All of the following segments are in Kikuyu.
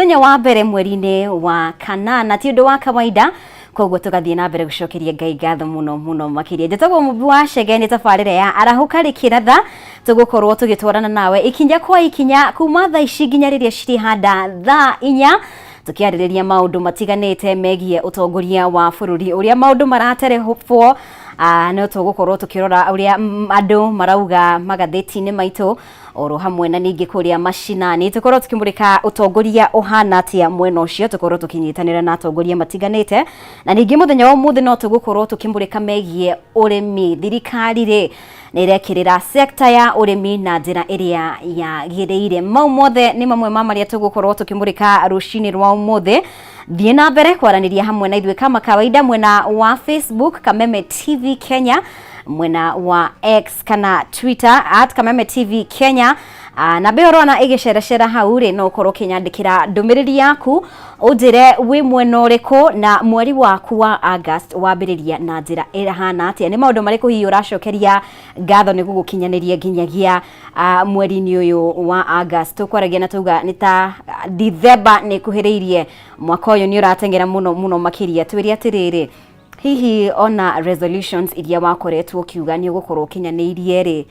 Mũthenya wa mbere mweri-inĩ wa kanana ti ũndũ wa kawaida, koguo tũgathiĩ na mbere gũcokeria Ngai ngatho mũno mũno makĩria. Njĩtagwo Mũmbi wa Chege, nĩ tabarĩra ya Arahũka Rĩkĩratha, tũgũkorwo tũgĩtwarana nawe ikinya kwa ikinya kuma thaa ici nginya rĩrĩa cirĩhanda thaa 4, tũkĩarĩrĩria maũndũ matiganĩte megiĩ ũtongoria wa bũrũri, ũrĩa maũndũ maraterebwo. No tũgũkorwo tũkĩrora ũrĩa andũ marauga magathĩti-inĩ maitũ oro hamwe na ningĩ kũrĩa macinani, tũkorwo tũkĩmũrĩka ũtongoria ũhana atĩa mwena ũcio, tũkorwo tũkĩnyitanĩra na atongoria matiganĩte. Na ningĩ mũthenya wa ũmũthĩ no tũgũkorwo tũkĩmũrĩka megiĩ ũrĩmi. Thirikari rĩ nĩ ĩrekĩrĩra sekta ya ũrĩmi na njĩra ĩrĩa yagĩrĩire. Mau mothe nĩ mamwe ma marĩa tũgũkorwo tũkĩmũrĩka rũcinĩ rwa ũmũthĩ. Thiĩ na mbere kwaranĩria hamwe na ithuĩ kama kawaida mwena wa Facebook Kameme TV Kenya, mwena wa X kana Twitter at Kameme TV Kenya. Na mbere ũrona ĩgĩceracera hau rĩ, no ũkorwo ũkĩnyandĩkĩra ndũmĩrĩri yaku ũnjĩre wĩ mwena ũrĩkũ na mweri waku wa August wambĩrĩria na njĩra ĩhana atĩa, nĩ maũndũ marĩkũ hihi ũracokeria ngatho nĩ gũgũkinyanĩria nginyagia mweri-inĩ ũyũ wa August. Tũkwaragia na tauga nĩ ta Dithemba nĩ ĩkuhĩrĩirie, mwaka ũyũ nĩ ũrateng'era mũno mũno makĩria. Twĩre atĩrĩrĩ, hihi ona resolutions iria wakoretwo ũkiuga nĩ ũgũkorwo ũkinyanĩirie rĩ,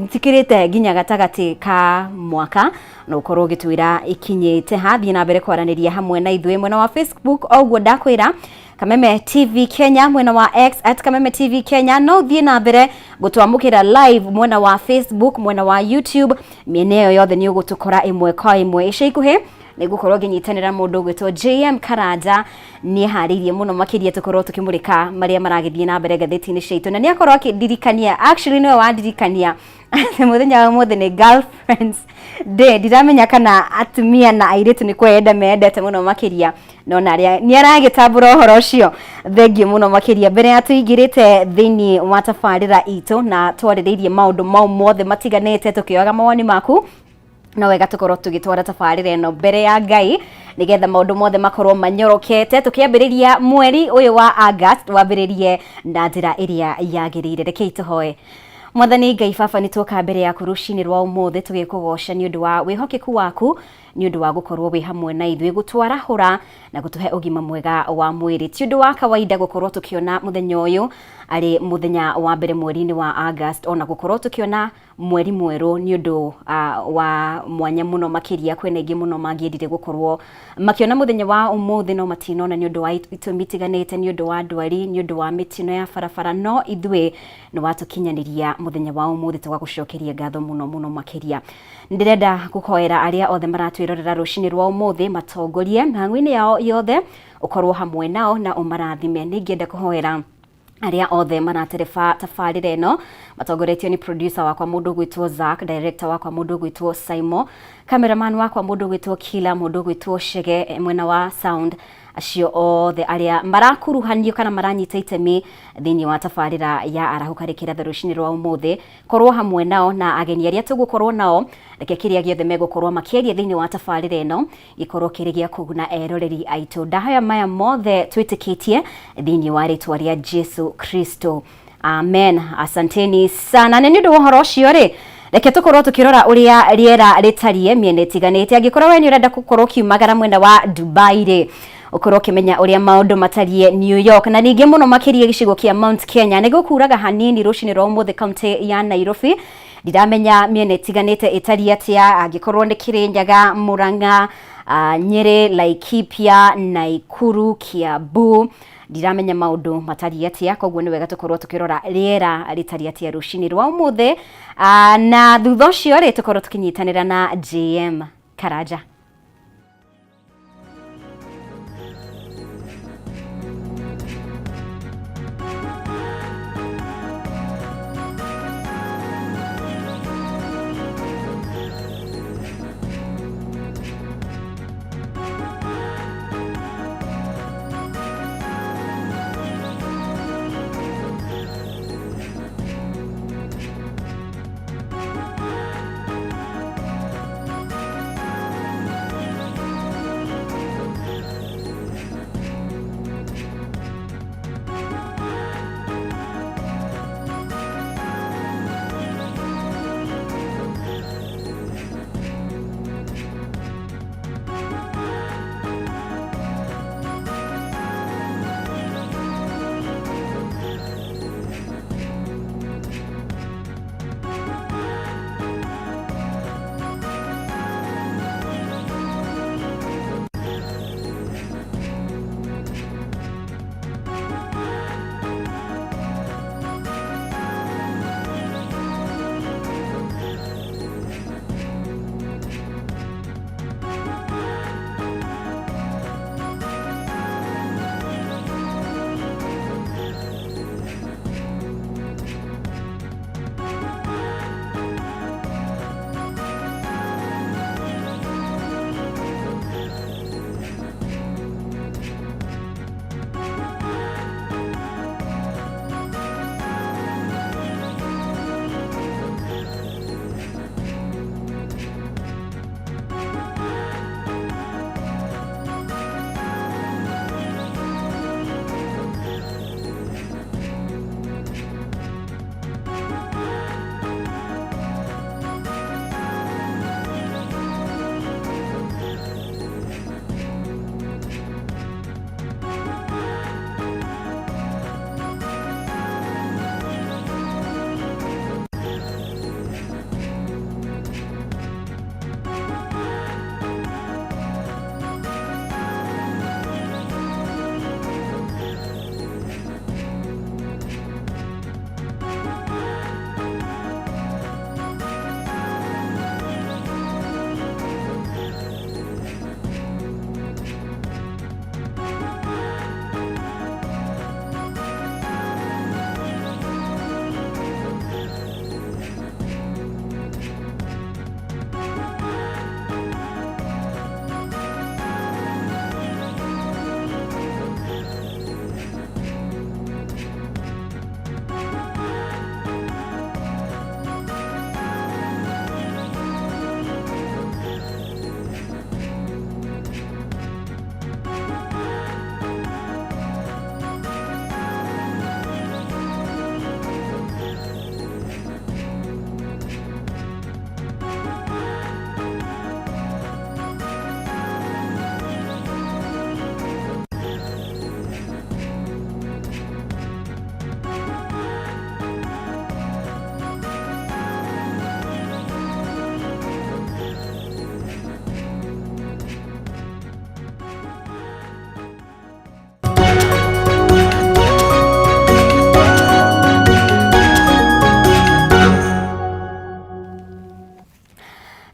tikirite nginya gatagatĩ ka mwaka, no ũkorwo ũgĩtwĩra ikinyĩte ha. Thiĩ na mbere kwaranĩria hamwe na ithuĩ mwena wa Facebook, o ũguo ndakwĩra, Kameme TV Kenya, mwena wa X at Kameme TV Kenya. No ũthiĩ na mbere gũtwamũkĩra live mwena wa Facebook, mwena wa YouTube, mĩena ĩyo yothe nĩ ũgũtũkora ĩmwe kwa ĩmwe. Ica ikuhĩ nĩ ngũkorwo ngĩnyitanĩra mũndũ ũgwĩtwo JM Karanja, nĩ eharĩirie mũno makĩria tũkorwo tũkĩmũrĩka marĩa maragĩthiĩ na mbere ngathĩti-inĩ ciitũ, na nĩ akorwo akĩndirikania, actually nĩwe wandirikania atĩ mũthenya wa ũmũthĩ nĩ Girlfriends Day. Ndiramenya kana atumia na airĩtu nĩ kwenda mendete mũno makĩria, no narĩa nĩ aragĩtambũra ũhoro ũcio. Thengiũ mũno makĩria. Mbere ya tũingĩrĩte thĩinĩ wa tabarĩra itũ na twarĩrĩirie maũndũ mau mothe matiganĩte tũkĩoyaga mawoni maku, no wega tũkorwo tũgĩtwara tabarĩra ĩno mbere ya Ngai nĩgetha maũndũ mothe makorwo manyorokete, tũkĩambĩrĩria mweri ũyũ wa August wambĩrĩrie na njĩra ĩrĩa yagĩrĩire. Rekei tũhoe. Mwathani Ngai Baba, nĩ tuoka mbere yaku rũcinĩ rwa ũmũthĩ tũgĩkũgoca nĩ ũndũ wa wĩhokeku waku, nĩ ũndũ wa gũkorwo wĩ hamwe na ithuĩ, gũtwarahũra na gũtũhe ũgima mwega wa mwĩrĩ. Ti ũndũ wa kawaida gũkorwo tũkĩona mũthenya ũyũ arĩ mũthenya wa mbere mweri-inĩ wa August, ona gũkorwo tũkĩona mweri mwerũ nĩ ũndũ wa mwanya mũno makĩria. Kwĩna aingĩ mũno mangĩendire gũkorwo makĩona mũthenya wa ũmũthĩ no matinona nĩ ũndũ wa itũmi itiganĩte, nĩ ũndũ wa ndwari, nĩ ũndũ wa mĩtino ya barabara, no ithuĩ nĩ watũkinyanĩria mũthenya wa ũmũthĩ, tũgagũcokeria ngatho mũno mũno makĩria. Ndĩrenda gũhoera arĩa othe maratwĩrorera rũcinĩ rwa ũmũthĩ, matongorie mĩhang'o-inĩ yao yothe, ũkorwo hamwe nao na ũmarathime. Nĩ ingĩenda kũhoera arĩa othe maratereba tabarĩra ĩno matongoretio nĩ producer wakwa mũndũ ũgwĩtwo Zack, director wakwa mũndũ ũgwĩtwo Simon, cameraman wakwa mũndũ ũgwĩtwo Kila, mũndũ ũgwĩtwo Chege mwena wa sound, acio othe arĩa marakuruhanio kana maranyita itemi thĩinĩ wa tabarĩra ya Arahũka Rĩkĩratha rũcinĩ rwa ũmũthĩ. Korwo hamwe nao na ageni arĩa tũgũkorwo nao, reke kĩrĩa gĩothe megũkorwo makĩaria thĩinĩ wa tabarĩra ĩno gĩkorwo kĩrĩ gĩa kũguna eroreri aitũ. Ndahoya maya mothe twĩtĩkĩtie thĩinĩ wa rĩtwa rĩa Jesu Kristo, amen. Asanteni sana. Na nĩ ũndũ wa ũhoro ũcio rĩ, reke tũkorwo tũkĩrora ũrĩa rĩera rĩtariĩ mĩena ĩtiganĩte. Angĩkorwo we nĩ ũrenda gũkorwo ũkiumagara mwena wa Dubai rĩ, ũkorwo ũkĩmenya ũrĩa maũndũ matariĩ New York, na ningĩ mũno makĩria gĩcigo kĩa Mount Kenya nĩ gũkuraga hanini rũcinĩ rwa ũmũthĩ. Kaunti ya Nairobi ndiramenya mĩena ĩtiganĩte ĩtariĩ atĩa, angĩkorwo nĩ Kĩrĩnyaga, Murang'a, Nyĩrĩ, Laikipia, Naikuru, Kiambu, ndiramenya maũndũ matariĩ atĩa. Koguo nĩ wega tũkorwo tũkĩrora rĩera rĩtariĩ atĩa rũcinĩ rwa ũmũthĩ, na thutha ũcio rĩ tũkorwo tũkĩnyitanĩra na JM Karanja.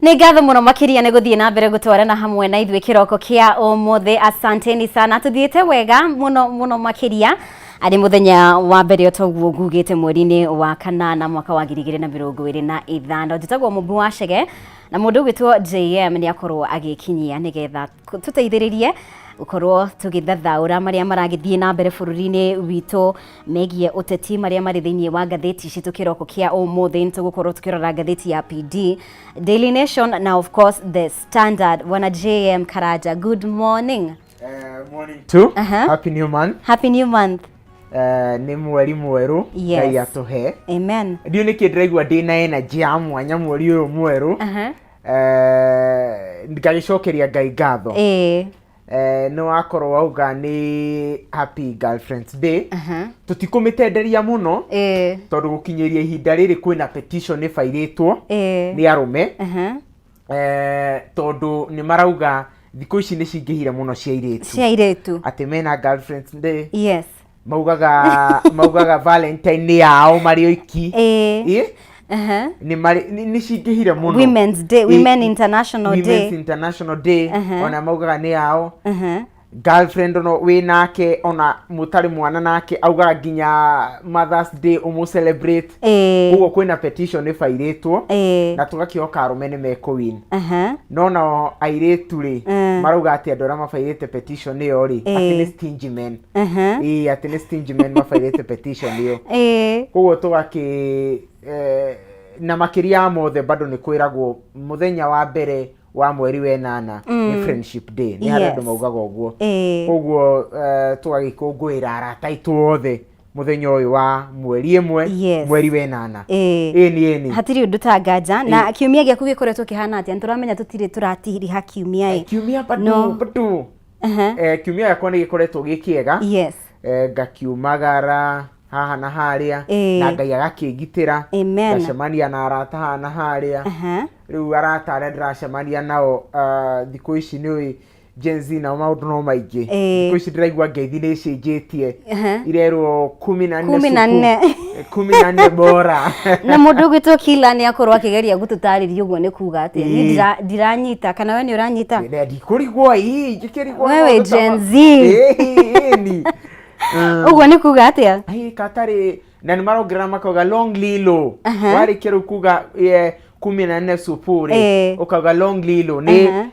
Nĩ ngatho mũno makĩria nĩ gũthiĩ na mbere gũtwarana hamwe na ithuĩ kĩroko kĩa ũmũthĩ. Asanteni sana, tũthiĩte wega mũno mũno makĩria arĩ mũthenya wa mbere otoguo ngugĩte mweri-inĩ wa kanana mwaka wa 2025. Njĩtagwo Mũmbi wa Chege na mũndũ ũgwĩtwo JM nĩ akorwo agĩkinyia nĩgetha tũteithĩrĩrie gũkorwo tũgĩthathaũra marĩa maragĩthiĩ na mbere bũrũri-inĩ witũ megiĩ ũteti marĩa marĩ thĩinĩ wa ngathĩti citũ kĩroko kĩa ũmũthĩ. Nĩ tũgũkorwo tũkĩrora ngathĩti ya PD, Daily Nation na of course The Standard. Bwana JM Karanja, good morning. Morning too. Aha. Happy new month. Happy new month. Nĩ mweri mwerũ. Yes. Ngai atũhe. Amen. Ndiũ nĩkĩ ndĩraigua ndĩ na energy ya mwanya mweri ũyũ mwerũ. Ngagĩcokeria Ngai ngatho. Nĩ wakorwo wauga nĩ Happy Girlfriends Day. Tũtikũmĩtenderia mũno tondũ gũkinyĩria ihinda rĩrĩ kwĩna petition ĩbairĩtwo nĩ arũme. Tondũ nĩ marauga thikũ ici nĩ cingĩhire mũno cia airĩtu. Cia airĩtu. Atĩ mena Girlfriends Day. Yes. Maugaga Valentine nĩ yao marĩ oiki. Ĩ? Nĩ marĩ nĩ cingĩhire mũno. Women's Day, Women International Women's Day. International Day. Ona maugaga nĩ yao. Aha. Girlfriend ono wĩ nake ona mũtarĩ mwana nake augaga nginya Mother's Day ũmũ celebrate. Koguo kwĩna petition ĩbairĩtwo na tũgakĩhoka arũme nĩ mekũwin. Aha. No nao airĩtu rĩ, marauga atĩ andũ arĩa mabairĩte petition ĩyo rĩ, atĩ nĩ stingy men. Aha. Ĩĩ, atĩ nĩ stingy men mabairĩte petition ĩyo. Ĩĩ. Koguo tũgakĩ na makĩria ya mothe bado nĩ kwĩragwo mũthenya wa mbere wa mweri wenana nĩ Friendship Day, nĩ harĩ andũ maugaga ũguo. Ĩĩ. Koguo tũgagĩkũngũĩra arata aitũ othe mũthenya ũyũ wa mweri ĩmwe, Yes. mweri wenana. Ĩĩ. Ĩni ĩni. Hatirĩ ũndũ ta nganja. Na kiumia gĩaku gĩkoretwo kĩhana atĩa? Nĩ tũramenya tũtirĩ tũratiriha kiumia ĩ. Kiumia bado No. bado Aha. Kiumia gĩakwa nĩ gĩkoretwo gĩ kĩega. Yes. Ngakiumagara haha na harĩa Ĩĩ. na Ngai agakĩngitĩra. Amen. Ngacemania na arata haha na harĩa. Aha. Rĩu arata arĩa ndĩracemania nao thikũ ici nĩ ũĩ Gen Z nao maũndũ no maingĩ. Ĩĩ. Thikũ ici ndĩraigua ngeithi nĩ ĩcenjetie. Aha. Irerwo kumi na nne. Kumi na supu. nne. 14 bora. Na mũndũ ũgwĩtwo Kila nĩ akorwo akĩgeria gũtũtarĩria ũguo nĩ kuga atĩa. Niĩ Ĩĩ. ndiranyita kana we nĩ ũranyita? Ndikũrigwo ii njĩkĩrigwo. We wĩ Gen Z. Ĩni. Ũguo nĩ kuga atĩa? Ai katarĩ na nĩ marongerera makauga long lilo. Aha. Warĩkia rĩu kuga 14 supu rĩ, Ĩĩ. ũkauga long lilo nĩ Aha.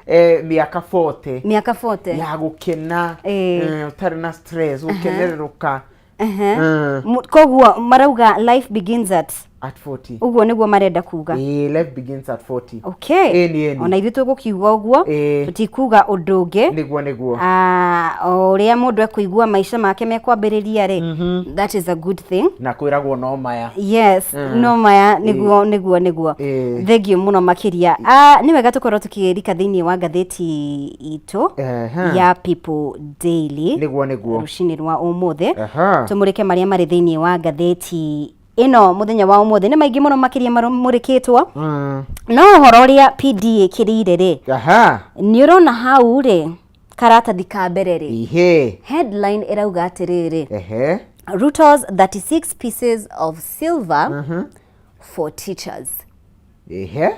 mĩaka 40 Mĩaka 40. ya gũkena, Ĩĩ. ũtarĩ na stress, gũkenererũka. Aha. Koguo marauga life begins at At 40. Ũguo nĩguo marenda kuga. Ĩĩ, life begins at 40. Okay. Ĩni ĩni. Ona ithuĩ tũgũkiuga ũguo. Ĩĩ. Tũtikuga ũndũ ũngĩ. Nĩguo. Ah, o ũrĩa mũndũ ekũigua maica make mekwambĩrĩria rĩ, that is a good thing. Na kwĩragwo no maya. Yes, no maya nĩguo. Ĩĩ. Thengiũ mũno makĩria. Ah, nĩ wega tũkorwo tũkĩrika thĩinĩ wa ngathĩti itũ Ehe. ya People Daily Nĩguo. rũcinĩ rwa ũmũthĩ. Aha. Tũmũrĩke marĩa marĩ thĩinĩ wa ngathĩti ĩno mũthenya wa ũmũthĩ. Nĩ maingĩ mũno makĩria marũmũrĩkĩtwo, no ũhoro ũrĩa PD ĩkĩrĩire rĩ, Aha. nĩ ũrona hau rĩ, karatathi ka mbere rĩ, Ihe. headline ĩrauga atĩrĩrĩ, Ehe. "Ruto's 36 pieces of silver for teachers." Ehe.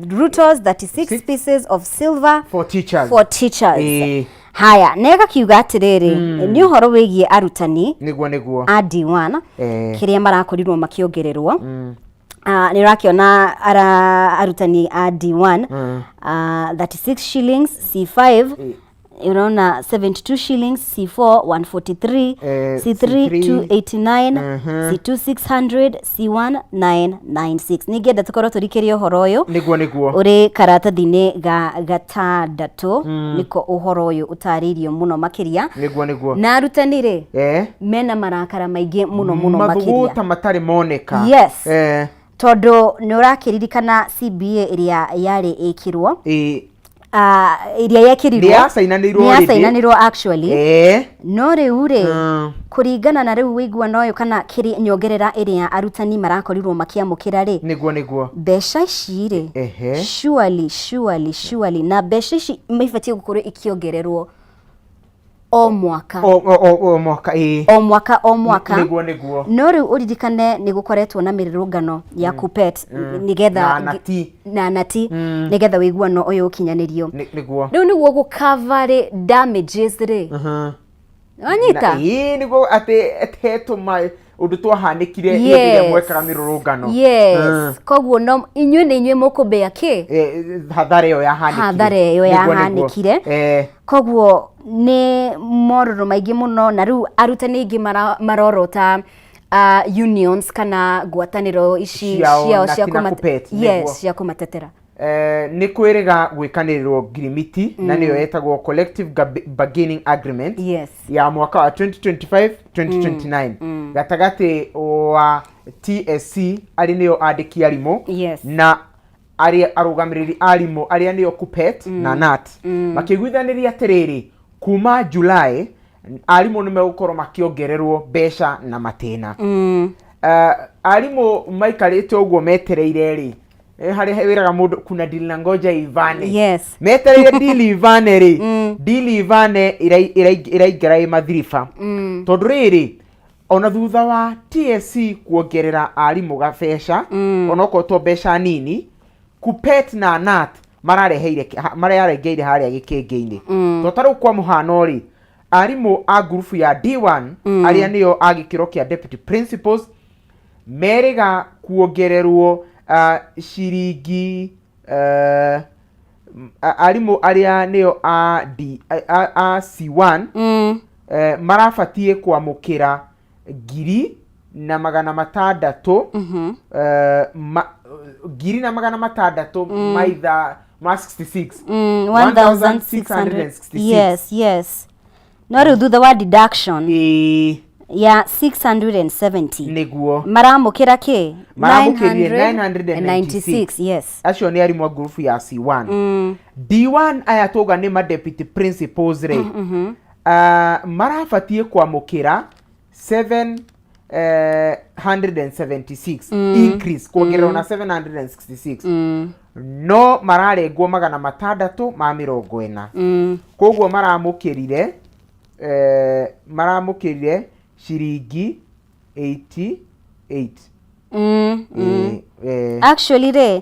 Ruto's 36 pieces of silver for teachers. For teachers. Ĩĩ. Haya, na ĩgakiuga atĩrĩrĩ, nĩ ũhoro wĩgiĩ arutani Nĩguo. a D1 Eh. kĩrĩa marakorirwo makĩongererwo. Ah, nĩ ũrakĩona ara arutani a D1, ah, 36 shillings, C5 ũrona 72 shillings, C4 143, C3 C3 289, C2 600, C1 996. Ningĩenda tũkorwo tũrikĩrie ũhoro ũyũ Nĩguo. ũrĩ karatathi-inĩ ga gatandatũ, nĩko ũhoro ũyũ ũtarĩirio mũno makĩria. Nĩguo. Na arutani rĩ, Eh. mena marakara maingĩ mũno mũno makĩria. Mathugũta matarĩ moneka. Yes. Eh. Tondũ nĩ ũrakĩririkana CBA ĩrĩa yarĩ ĩkĩrwo, Ĩĩ. Ah, ĩrĩa yekĩrirwo. Nĩ yacainanĩirwo Nĩ already. yacainanĩirwo actually. Eh. No rĩu rĩ, Mm. kũringana na rĩu ũiguano ũyũ kana kĩrĩ nyongerera ĩrĩa arutani marakorirwo makĩamũkĩra rĩ, Nĩguo. mbeca ici rĩ, Ehe. surely, surely, surely, na mbeca ici maibatiĩ gũkorwo ikĩongererwo. O mwaka. O mwaka, ĩĩ. O mwaka, o mwaka. Nĩguo. No rĩu ũririkane nĩ gũkoretwo na mĩrũrũngano ya KUPPET nĩgetha Na nati. Na nati nĩgetha ũiguano ũyũ ũkinyanĩrio. Nĩguo. Rĩu nĩguo gũcover rĩ damages rĩ, wanyita? Ĩĩ, nĩguo atĩ hetũma ũndũ twahanĩkire hĩndĩ ĩrĩa mwekaga mĩrũrũngano. Yes, koguo no inyuĩ nĩ inyuĩ mũkũmbĩa kĩ Hathara ĩyo yahanĩkire. Hathara ĩyo Nĩguo. yahanĩkire. Koguo nĩ morũrũ maingĩ mũno, na rĩu arutani aingĩ marorota unions kana ngwatanĩro ici ciao ciao na cia tina KUPPET, nĩguo. Yes, cia kũmatetera. Nĩ kwĩrĩga gwĩkanĩrĩrwo ngirimiti na nĩyo yetagwo collective bargaining agreement ya mwaka wa 2025 2029 gatagatĩ wa TSC, arĩ nĩyo andĩki arimũ, na arĩa arũgamĩrĩri arimũ, arĩa nĩo KUPPET na KNUT, makĩiguithanĩria atĩrĩrĩ, kuma July arimũ nĩ megũkorwo makĩongererwo mbeca na matĩna. Arimũ maikarĩte ũguo metereire rĩ, harĩa wĩraga mũndũ kuna deal na ngoja ivane. Metereire deal ivane rĩ, deal ivane ĩraingĩra ĩ mathiriba, tondũ rĩrĩ, ona thutha wa TSC kuongerera arimũ gabeca, onokorwo to mbeca nini, KUPPET na KNUT marareheire mararengeire harĩa gĩkĩngĩ-inĩ. To ta rĩu kwa mũhano rĩ, arimũ a ngurubu ya D1, arĩa nĩo a gĩkĩro kĩa deputy principals, merĩga kuongererwo ciringi arimũ arĩa nĩo a, D, a C1 marabatiĩ kwamũkĩra 1,600, 1,600 maitha ma 66. 1600. Yes, no rĩu thutha wa deduction ya 670, maramũkĩra kĩ? Maramũkĩrire 996, yes. Acio nĩ arimũ a ngurubu ya C1. D1 aya tuga nĩ ma deputy principals rĩ, marabatiĩ kwamũkĩra 776 increase, kuongererwo na 766, no mararengwo 640. Koguo maramũkĩrire ciringi 88. Actually rĩ,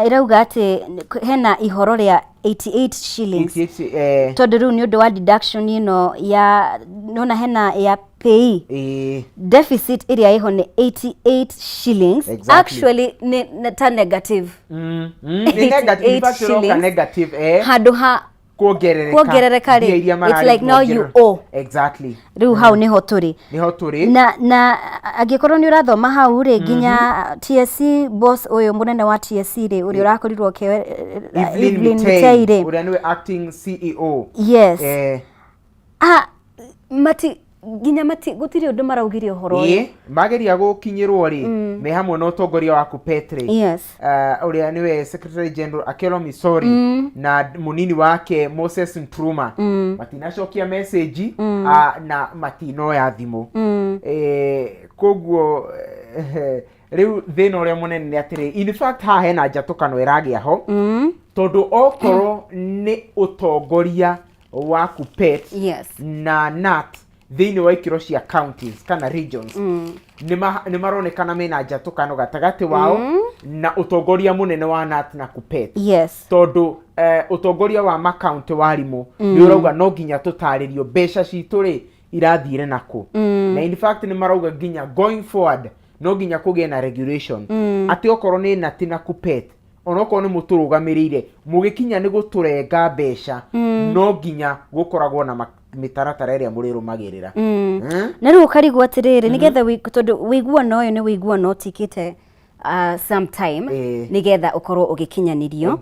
ĩrauga atĩ hena ihoro rĩa 88 shillings, 88, tondũ rĩu nĩ ũndũ wa deduction ĩno ya nona hena ya pay deficit ĩrĩa ĩho nĩ 88 shillings. Actually nĩ ta negative. Nĩ negative, in 88 fact ĩroka shillings. negative, Handũ ha kuongerereka. Kuongerereka rĩ, Mbia iria it's mararĩ like now you kuongerera. owe. Rĩu hau nĩho tũrĩ. Nĩho tũrĩ. Na angĩkorwo nĩ ũrathoma hau rĩ, nginya TSC boss ũyũ mũnene wa TSC rĩ, ũrĩa ũrakorirwo akĩoe Evelyn Evelyn Mitei, Mitei rĩ, ũrĩa nĩwe acting CEO. Ah, mati nginya mati gũtirĩ ũndũ maraugire ũhoro ũyũ. Ĩ mageria gũkinyĩrwo rĩ, me hamwe na ũtongoria wa KUPPET rĩ, ũrĩa nĩwe secretary general Akelo Misori na mũnini wake Moses Ntruma, matinacokia message na matinoya thimũ. Koguo rĩu thĩna ũrĩa mũnene nĩ atĩrĩ, in fact haha hena njatũkano ĩragĩa ho, tondũ okorwo nĩ ũtongoria wa KUPPET na KNUT thĩinĩ wa ikĩro cia counties kana regions, nĩ maronekana mena njatũkano gatagatĩ wao na ũtongoria mũnene wa KNUT na KUPPET, tondũ ũtongoria wa makaunti wa arimũ nĩ ũrauga no nginya tũtarĩrio mbeca citũ rĩ irathire nakũ. Na in fact nĩ marauga nginya going forward no nginya kũgĩe na regulation atĩ okorwo nĩ KNUT na KUPPET, onokorwo nĩ mũtũrũgamĩrĩire, mũgĩkinya nĩ gũtũrenga mbeca, no nginya gũkoragwo na mĩtaratara ĩrĩa mũrĩrũmagĩrĩra. Na rĩu ũkarigwo atĩrĩrĩ, nĩgetha tondũ wĩiguano ũyũ nĩ wĩiguano ũtikĩte sometime nĩgetha ũkorwo ũgĩkinyanĩrio.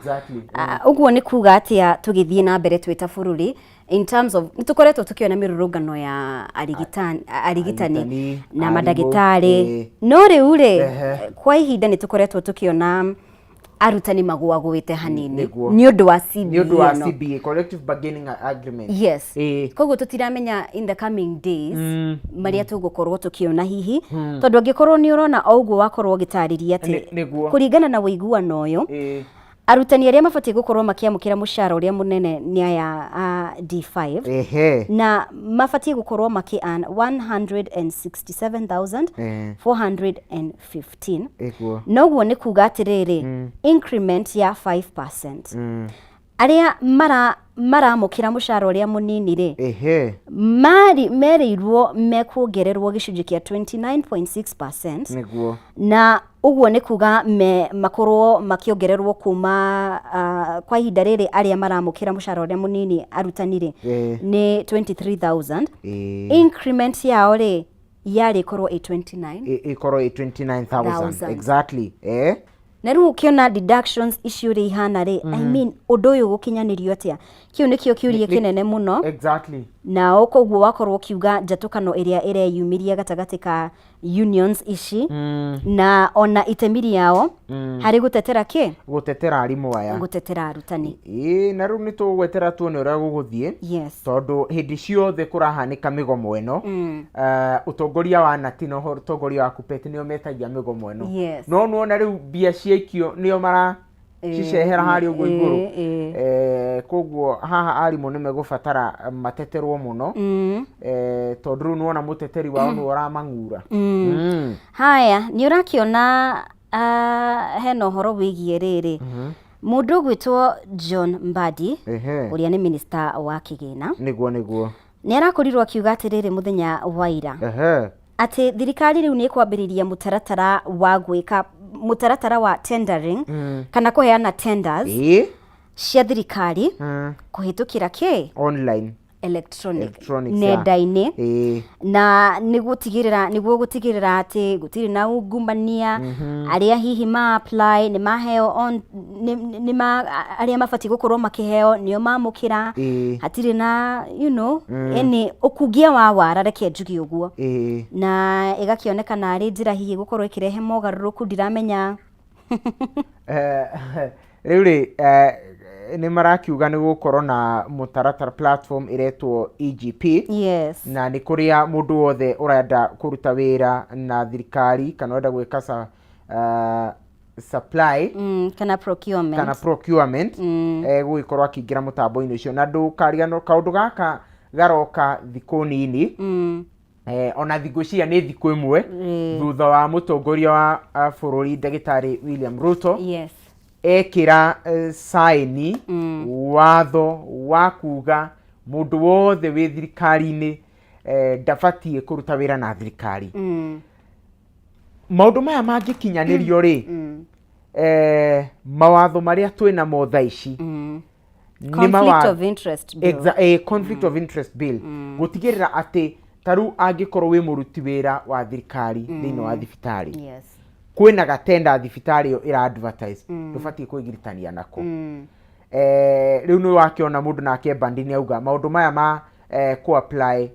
Ũguo nĩ kuga atĩa tũgĩthiĩ na mbere twĩ ta bũrũri in terms of nĩ tũkoretwo tũkĩona mĩrũrũngano ya arigitani Arigitani, na arimũ, mandagĩtarĩ, no rĩu rĩ, kwa ihinda nĩ tũkoretwo tũkĩona arutani magũagũĩte hanini nĩ ũndũ wa CBA Nĩ ũndũ wa ĩno. CBA, collective bargaining agreement. Koguo tũtiramenya in the coming days marĩa tũgũkorwo tũkĩona hihi, tondũ angĩkorwo nĩ ũrona o ũguo wakorwo ũgĩtarĩria atĩ kũringana na ũiguano ũyũ, Arutani arĩa mabatiĩ gũkorwo makĩamũkĩra mũcara ũrĩa mũnene nĩ aya a D5. Na mabatiĩ gũkorwo makĩ earn 167,415. Noguo nĩ kuga atĩrĩrĩ, increment ya 5%. Arĩa mara maramũkĩra mũcara ũrĩa mũnini rĩ, marĩ merĩirwo mekuongererwo gĩcunjĩ kĩa 29.6%. Na ũguo nĩ kuga me makorwo makĩongererwo kuma kwa ihinda rĩrĩ arĩa maramũkĩra mũcara ũrĩa mũnini arutani rĩ, nĩ 23,000. Increment yao rĩ, yarĩ ĩkorwo ĩ 29 Ĩkorwo ĩ 29,000. Thousand. Exactly. Na rĩu ũkĩona deductions ici ũrĩa ihana rĩ, I mean, ũndũ ũyũ gũkinyanĩrio atĩa? Kĩu nĩkĩo kĩũria kĩnene mũno. Nao koguo wakorwo ũkiuga njatũkano ĩrĩa ĩreyumĩria gatagatĩ ka unions ici, na ona itemi rĩao harĩ gũtetera kĩ? Gũtetera arimũ aya. Gũtetera arutani. Ĩĩ, na rĩu nĩ tũgwetera tuone ũrĩa gũgũthiĩ. Tondũ hĩndĩ ciothe kũrahanĩka mĩgomo ĩno, ũtongoria wa Nati na ũtongoria wa Kuppet nĩo metagia mĩgomo ĩno. No nĩwona rĩu mbia ciaikio nĩo mara cicehera harĩa ũguo igũrũ. Koguo haha arimũ nĩ megũbatara mateterwo mũno. Tondũ rĩu nĩwona mũteteri wao nĩwe ũramang'ura. Haya, nĩ ũrakĩona hena ũhoro wĩgiĩ rĩrĩ. Mũndũ ũgwĩtwo John Mbadi, ũrĩa nĩ minister wa kĩgĩna. Nĩguo, nĩguo. Nĩ arakorirwo akiuga atĩrĩrĩ mũthenya wa ira. Atĩ thirikari rĩu nĩ ĩkwambĩrĩria mũtaratara wa gwĩka mũtaratara wa tendering, kana kũheana tenders cia thirikari kũhĩtũkĩra kĩ? Online. Electronic. Electronics, yeah. Nenda-inĩ. Na nĩguo gũtigĩrĩra atĩ gũtirĩ na ungumania, arĩa hihi ma apply nĩ maheo on, nĩ, nĩ ma, arĩa mabatiĩ gũkorwo makĩheo nĩo mamũkĩra. Hatirĩ na, you know, any ũkungia wa wara, reke njuge ũguo. Na ĩgakĩonekana arĩ njĩra hihi gũkorwo ĩkĩrehe mogarũrũku, ndiramenya. Rĩu rĩ, nĩ marakiuga nĩ gũkorwo na mũtaratara platform ĩretwo EGP. Na nĩ kũrĩa mũndũ wothe ũrenda kũruta wĩra na thirikari kana ũrenda gwĩka supply, kana procurement. Kana procurement, gũgĩkorwo akĩingĩra mũtambo-inĩ ũcio. Na ndũkariganĩrwo kaũndũ gaka garoka thikũ nini. Ona thikũ cia nĩ thikũ ĩmwe thutha wa mũtongoria wa bũrũri ndagĩtarĩ William Ruto ekĩra saini watho wa kuga mũndũ wothe wĩ thirikari-inĩ ndabatiĩ kũruta wĩra na thirikari. Maũndũ maya mangĩkinyanĩrio rĩ, mawatho marĩa twĩnamo thaa ici, nĩ Conflict of interest bill. Conflict of interest bill. Gũtigĩrĩra atĩ ta rĩu angĩkorwo wĩ mũruti wĩra wa thirikari thĩinĩ wa thibitarĩ, kwĩna gatenda thibitarĩ ĩyo ĩra advertise, ndũbatiĩ kwĩgiritania nako. Rĩu nĩ wakĩona mũndũ nake Mbadi nĩ auga maũndũ maya ma kũ apply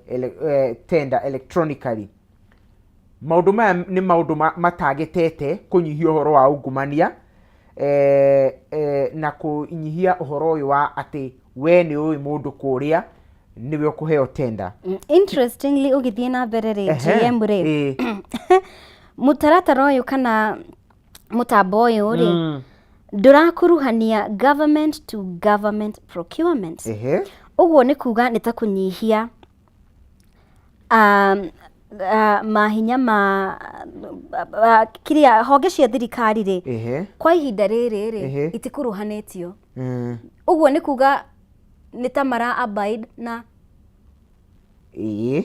tender electronically, maũndũ maya nĩ maũndũ matagĩtete kũnyihia ũhoro wa ungumania, na kũnyihia ũhoro ũyũ wa atĩ we nĩ ũĩ mũndũ kũrĩa nĩwe ũkũheo tender. Interestingly, ũgĩthiĩ na mbere rĩ, GM rĩ, mũtaratara ũyũ kana mũtambo ũyũ rĩ, ndũrakuruhania government to government procurement. Ũguo nĩ kuga nĩ ta kũnyihia mahinya ma kĩrĩa honge cia thirikari rĩ, kwa ihinda rĩrĩ rĩ, itikuruhanĩtio. Ũguo nĩ kuga nĩ ta mara abide na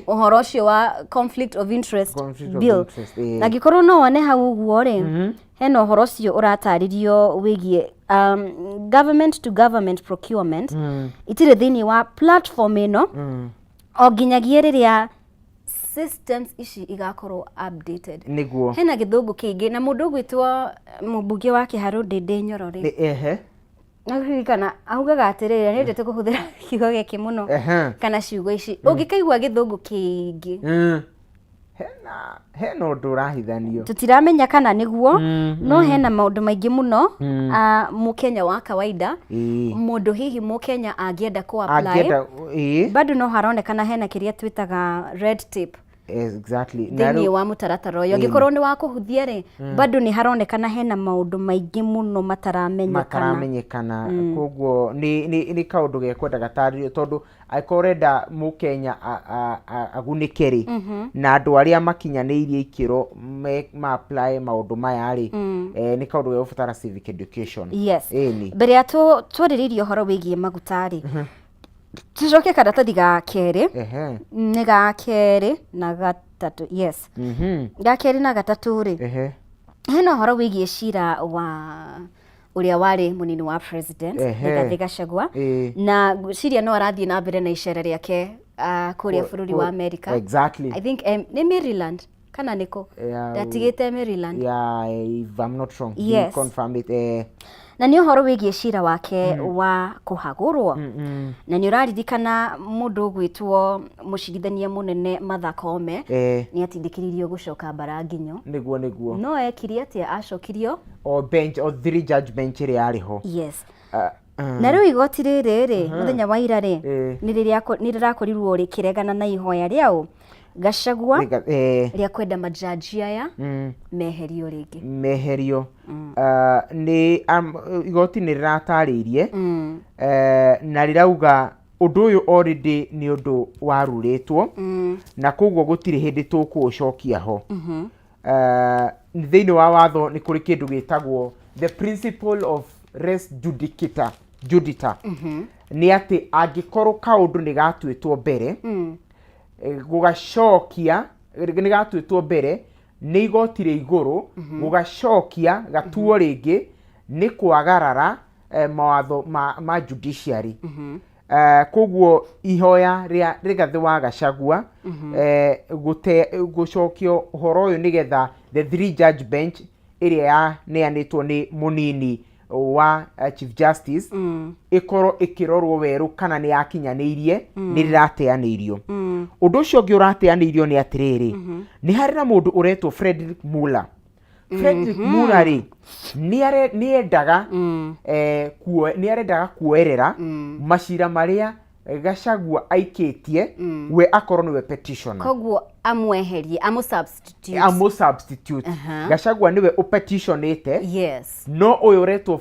ũhoro ũcio wa conflict of interest Conflict of bill. interest, ĩĩ. Na angĩkorwo no wone hau ũguo rĩ, hena ũhoro ũcio ũratarĩrio wĩgiĩ government to government procurement, itirĩ thĩinĩ wa platform ĩno o nginyagia rĩrĩa systems ici igakorwo updated. Hena gĩthũngũ kĩingĩ na mũndũ ũgwĩtwo mũmbunge wa Kĩharũ Ndĩndĩ Nyoro rĩ, Naririkana augaga atĩrĩrĩ, nĩendete kũhũthĩra kiugo gĩkĩ mũno, kana ciugo ici ũngĩkaigua gĩthũngũ kĩingĩ, Hena ũndũ ũrahithanio. Tũtiramenya kana nĩguo, no hena maũndũ maingĩ mũno, mũkenya wa kawaida, mũndũ hihi mũkenya angĩenda kũ apply, Angĩenda, ĩĩ. Bado no haronekana hena kĩrĩa twĩtaga red tape. Exactly. Na thĩinĩ rĩu- wa mũtaratara ũyũ angĩkorwo nĩ wa kũhũthia rĩ, bado nĩ haronekana hena maũndũ maingĩ mũno mataramenyekana. Mataramenyekana. Koguo nĩ kaũndũ gekwenda gatarĩrio, tondũ angĩkorwo ũrenda mũkenya agunĩke rĩ, na andũ arĩa makinyanĩirie ikĩro ma apply maũndũ maya rĩ, nĩ kaũndũ gegũbatara civic education. Yes. Ĩni. Mbere ya twarĩrĩirie ũhoro wĩgiĩ maguta rĩ, tucoke karatathi ga kerĩ. Nĩ ga kerĩ na gatatũ, yes. Ga kerĩ na gatatũ rĩ, hena ũhoro wĩgiĩ cira wa ũrĩa warĩ mũnini wa president, Rigathĩ Gachagua, na ngwĩciria no arathiĩ na mbere na icera rĩake kũrĩa bũrũri wa America. I think nĩ Maryland kana nĩkũ? Yeah, Ndatigĩte Maryland. Yeah, if I'm not wrong. Yes. You confirm it. Na nĩ ũhoro wĩgiĩ cira wake wa kũhagũrwo, na nĩ ũraririkana mũndũ ũgwĩtwo mũcirithania mũnene Martha Koome nĩ atindĩkĩrĩirio gũcoka mbara nginyo. Nĩguo. No ekire atĩa? Acokirio o bench, o three judge bench ĩrĩa yarĩ ho. Yes. Na rĩu igoti rĩrĩ rĩ, mũthenya wa ira rĩ, nĩ rĩrakorirwo rĩkĩregana na ihoya rĩao Gachagua rĩa kwenda majaji aya meherio rĩngĩ. Meherio. Nĩ igoti nĩ rĩratarĩirie na rĩrauga ũndũ ũyũ already nĩ ũndũ warurĩtwo, na koguo gũtirĩ hĩndĩ tũkũũcokia ho. Thĩinĩ wa watho nĩ kũrĩ kĩndũ gĩtagwo the principle of res judicata, judita nĩ atĩ angĩkorwo kaũndũ nĩ gatuĩtwo mbere, gũgacokia nĩ gatuĩtwo mbere nĩ igoti rĩa igũrũ, gũgacokia gatuo rĩngĩ nĩ kwagarara mawatho ma judiciary. Koguo ihoya rĩa Rigathĩ wa Gachagua gũcokio ũhoro ũyũ nĩgetha the three judge bench ĩrĩa yaneanĩtwo nĩ mũnini wa Chief Justice ĩkorwo ĩkĩrorwo werũ kana nĩ yakinyanĩirie, nĩ rĩrateanĩirio. Ũndũ ũcio ũngĩ ũrateanĩirio nĩ atĩrĩrĩ, nĩ harĩ na mũndũ ũretwo Frederick Muller. Frederick Muller rĩ, nĩ arendaga kuoerera macira marĩa Gachagua aikĩtie, we akorwo nĩwe petitioner. Koguo amweherie, amũ substitute. Amũ substitute. Gachagua nĩwe ũpetitionĩte, no ũyũ ũretwo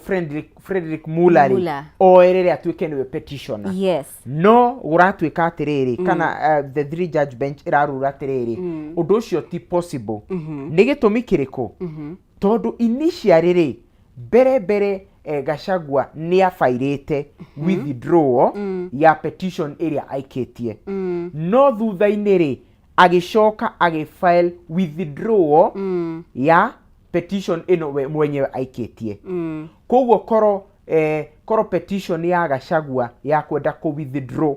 Frederick Muller rĩ, Muller. oerere atuĩke nĩwe petitioner. No gũratuĩka atĩrĩrĩ, kana the three judge bench ĩrarura atĩrĩrĩ, ũndũ ũcio ti possible. Nĩ gĩtũmi kĩrĩkũ? Tondũ initially rĩ, mbere Gachagua nĩ abairĩte withdrawal ya petition ĩrĩa aikĩtie, no thutha-inĩ rĩ, agĩcoka agĩfile withdrawal ya petition ĩno we mwenyewe aikĩtie. Koguo korwo petition ya Gachagua ya kwenda kũ withdraw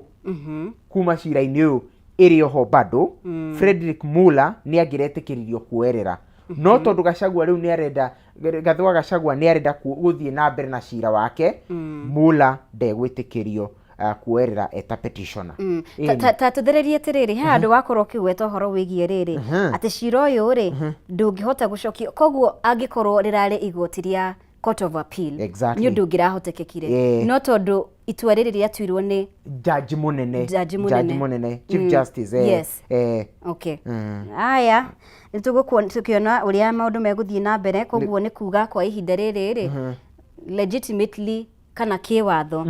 kuma cira-inĩ ũyũ ĩrĩ oho bado, Frederick Muller nĩ angĩretĩkĩririo kuoerera. No tondũ Gachagua rĩu nĩ arenda, Rigathĩ wa Gachagua nĩ arenda gũthiĩ na mbere na cira wake, Muller ndegwĩtĩkĩrio kuoerera eta petitioner. Ĩni. Ta tũthererie atĩrĩrĩ, he handũ wakorwo ũkĩgweta ũhoro wĩgiĩ rĩrĩ, atĩ cira ũyũ rĩ, ndũngĩhota gũcokio. Koguo angĩkorwo rĩrarĩ igoti rĩa Court of Appeal, nĩ ũndũ ũngĩrahotekekire, no tondũ itua rĩrĩ rĩatuirwo nĩ jaji mũnene. Jaji mũnene. Jaji mũnene, Chief Justice. Okay, aya nĩ tũgũkuo tũkĩona ũrĩa maũndũ megũthiĩ na mbere. Koguo nĩ kuga kwa ihinda rĩrĩ rĩ, legitimately kana kĩwatho,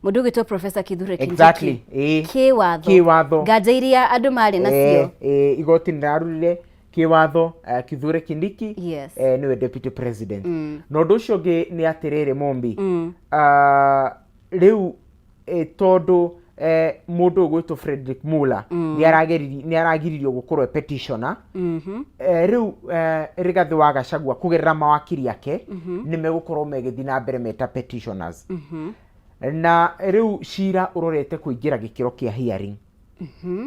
mũndũ ũgĩtwo Professor Kithure Kindiki, kĩwatho, Kĩwatho. nganja iria andũ marĩ nacio. Igoti nĩ rarurire kĩwatho, Kithure Kindiki nĩwe deputy president. Na ũndũ ũcio ũngĩ nĩ atĩrĩrĩ, Mumbi, rĩu tondũ mũndũ ũgwĩtwo Frederick Muller nĩ aragiririo gũkorwo e petitioner, rĩu Rigathĩ wa Gachagua kũgerera mawakiri ake nĩ megũkorwo megĩthiĩ na mbere meta petitioners, na rĩu cira ũrorete kũingĩra gĩkĩro kĩa hearing,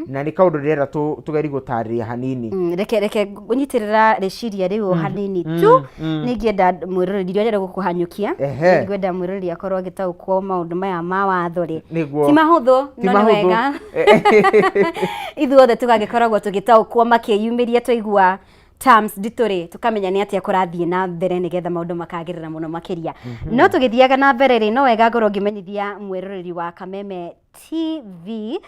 na nĩ kaũndũ ndĩrenda tũgerie gũtarĩria hanini. Reke ngũnyitĩrĩra rĩciria rĩu hanini tu. Nĩ ingĩenda mwĩroreri, ndirenda gũkũhanyũkia. Nĩngwenda mwĩroreri akorwo agĩtaũkwo maũndũ maya ma watho rĩ, ti mahũthũ, Ti no nĩ mahũthũ. wega ithuothe tũgagĩkoragwo tũgĩtaũkwo makĩyumĩria, twaigua terms nditũ rĩ, tũkamenya nĩ atĩa kũrathiĩ na mbere nĩgetha maũndũ makagĩrĩra mũno makĩria. No tũgĩthiaga na mbere rĩ, no wega ngorwo ngĩmenyithia mwĩroreri wa Kameme TV.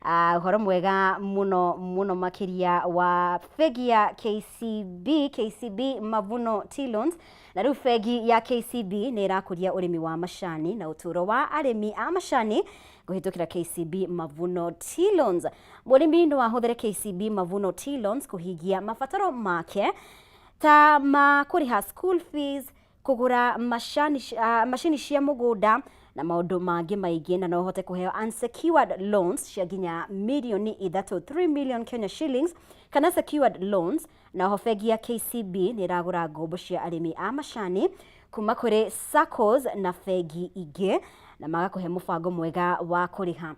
Ũhoro mwega mũno mũno makĩria wa bengi ya KCB, KCB Mavuno Tea Loans. Na rĩu bengi ya KCB nĩ ĩrakũria ũrĩmi wa macani na ũtũũro wa arĩmi a macani kũhĩtũkĩra KCB Mavuno Tea Loans. Mũrĩmi no ahũthĩre KCB Mavuno Tea Loans kũhingia mabataro make ta ma kũrĩha school fees, kũgũra macani, macini cia mũgũnda na maũndũ mangĩ maingĩ, na no ũhote kũheo unsecured loans cia nginya mirioni 3, 3 million Kenya shillings, kana secured loans. Na oho bengi ya KCB nĩ ĩragũra ngombo cia arĩmi a macani kuma kũrĩ SACCOs na bengi ingĩ, na magakũhe mũbango mwega wa kũrĩha.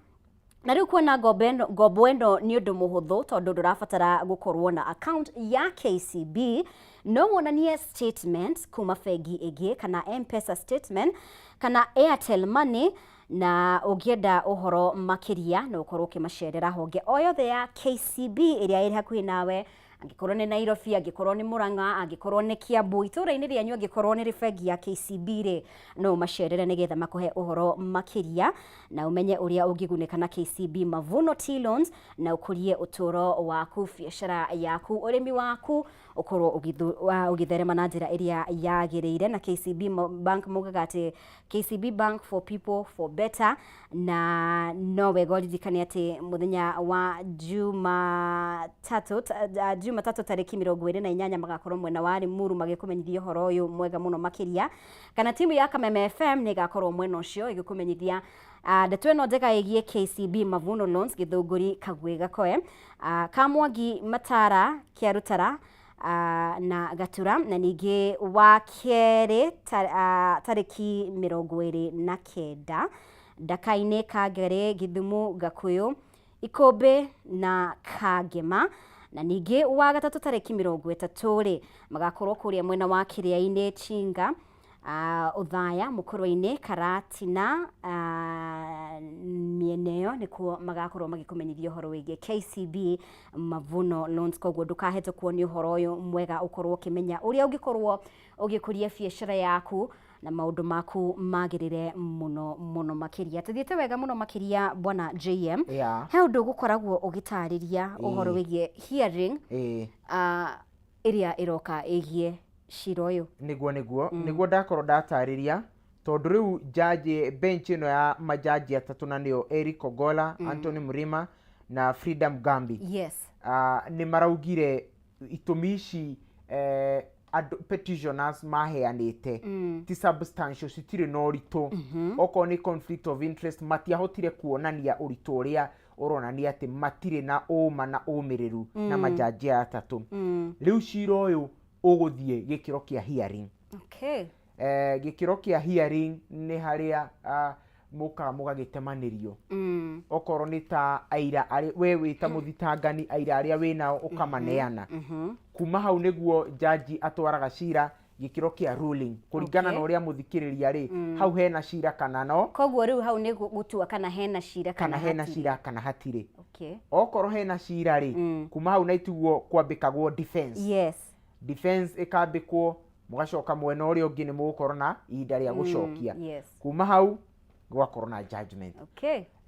Na rĩu kuona ngombo ĩno, ngombo ĩno nĩ ũndũ mũhũthũ tondũ ndũrabatara gũkorwo na account ya KCB. No wonanie statement kuma bengi ĩngĩ, kana M-Pesa statement, kana Airtel Money. Na ũngĩenda ũhoro makĩria, no ũkorwo ũkĩmacerera honge o yothe ya KCB ĩrĩa ĩrĩ hakuhĩ nawe, angĩkorwo nĩ Nairobi, angĩkorwo nĩ Murang'a, angĩkorwo nĩ Kiambu, itũũra-inĩ rĩanyu angĩkorwo nĩ rĩ bengi ya KCB rĩ, no ũmacerere nĩgetha makũhe ũhoro makĩria na ũmenye ũrĩa ũngĩgunĩka na KCB Mavuno Tea Loans na ũkũrie ũtũũro waku, biacara yaku, ũrĩmi waku ũkorwo ũgĩtherema na njĩra ĩrĩa yagĩrĩire. Na KCB Bank maugaga atĩ KCB Bank, for people, for better. Na no wega ũririkane atĩ mũthenya wa Jumatatũ tarĩki 28 magakorwo mwena wa Limuru magĩkũmenyithia ũhoro ũyũ mwega mũno makĩria, kana timu ya Kameme FM nĩ ĩgakorwo mwena ũcio ĩgĩkũmenyithia ndeto ĩno njega ĩgiĩ KCB Mavuno Loans. Gĩthũngũri, Kagwĩ, Gakoe, Kamwangi, Matara, Kĩarũtara na Gatura. Na ningĩ wa kerĩ tarĩki 29, Ndaka-inĩ, Kangere, Gĩthumu, Gakũyũ, Ikũmbĩ na Kangema. Na ningĩ wa gatatũ tarĩki 30 rĩ, magakorwo kũrĩa mwena wa Kĩrĩa-inĩ, Chinga, Ũthaya, Mũkũrwe-inĩ, Karatina, mĩena ĩyo nĩkuo magakorwo magĩkũmenyithia ũhoro wĩgiĩ KCB Mavuno Loans. Koguo ndũkahetũkwo nĩ ũhoro ũyũ mwega, ũkorwo ũkĩmenya ũrĩa ũngĩkorwo ũgĩkũria biacara yaku na maũndũ maku magĩrĩre mũno mũno makĩria. Tũthiĩte wega mũno makĩria, bwana JM. He ũndũ ũgũkoragwo ũgĩtarĩria ũhoro wĩgiĩ hearing ĩrĩa ĩroka ĩgiĩ cira ũyũ. Nĩguo ndakorwo ndatarĩria, tondũ rĩu jaji bench ĩno ya majaji atatũ, na nĩo Eric Ogola, Anthony Mrima na Frida Mugambi, nĩ maraugire itũmi ici andũ petitioners maheanĩte ti substantial, citirĩ na ũritũ. Okorwo nĩ conflict of interest, matiahotire kuonania ũritũ ũrĩa ũronania atĩ matirĩ na ũma na ũmĩrĩru na majaji aya atatũ. Rĩu cira ũyũ ũgũthiĩ gĩkĩro kĩa hearing. Gĩkĩro kĩa hearing nĩ harĩa mũkaga mũgagĩtemanĩrio, okorwo nĩ ta aira arĩ we wĩ ta mũthitangani, aira arĩa wĩ nao ũkamaneana. Kuma hau nĩguo jaji atwaraga cira gĩkĩro kĩa ruling, kũringana na ũrĩa mũthikĩrĩria rĩ, hau hena cira kana no. Koguo rĩu hau nĩ gũtua kana hena cira kana hena hatirĩ. Cira kana hatirĩ. Okorwo hena cira rĩ, kuma hau na itiguo kwambĩkagwo defense. Defense ĩkambĩkwo, mũgacoka mwena ũrĩa ũngĩ nĩ mũgũkorwo na ihinda rĩa gũcokia. Kuma hau gwakorwo na judgment.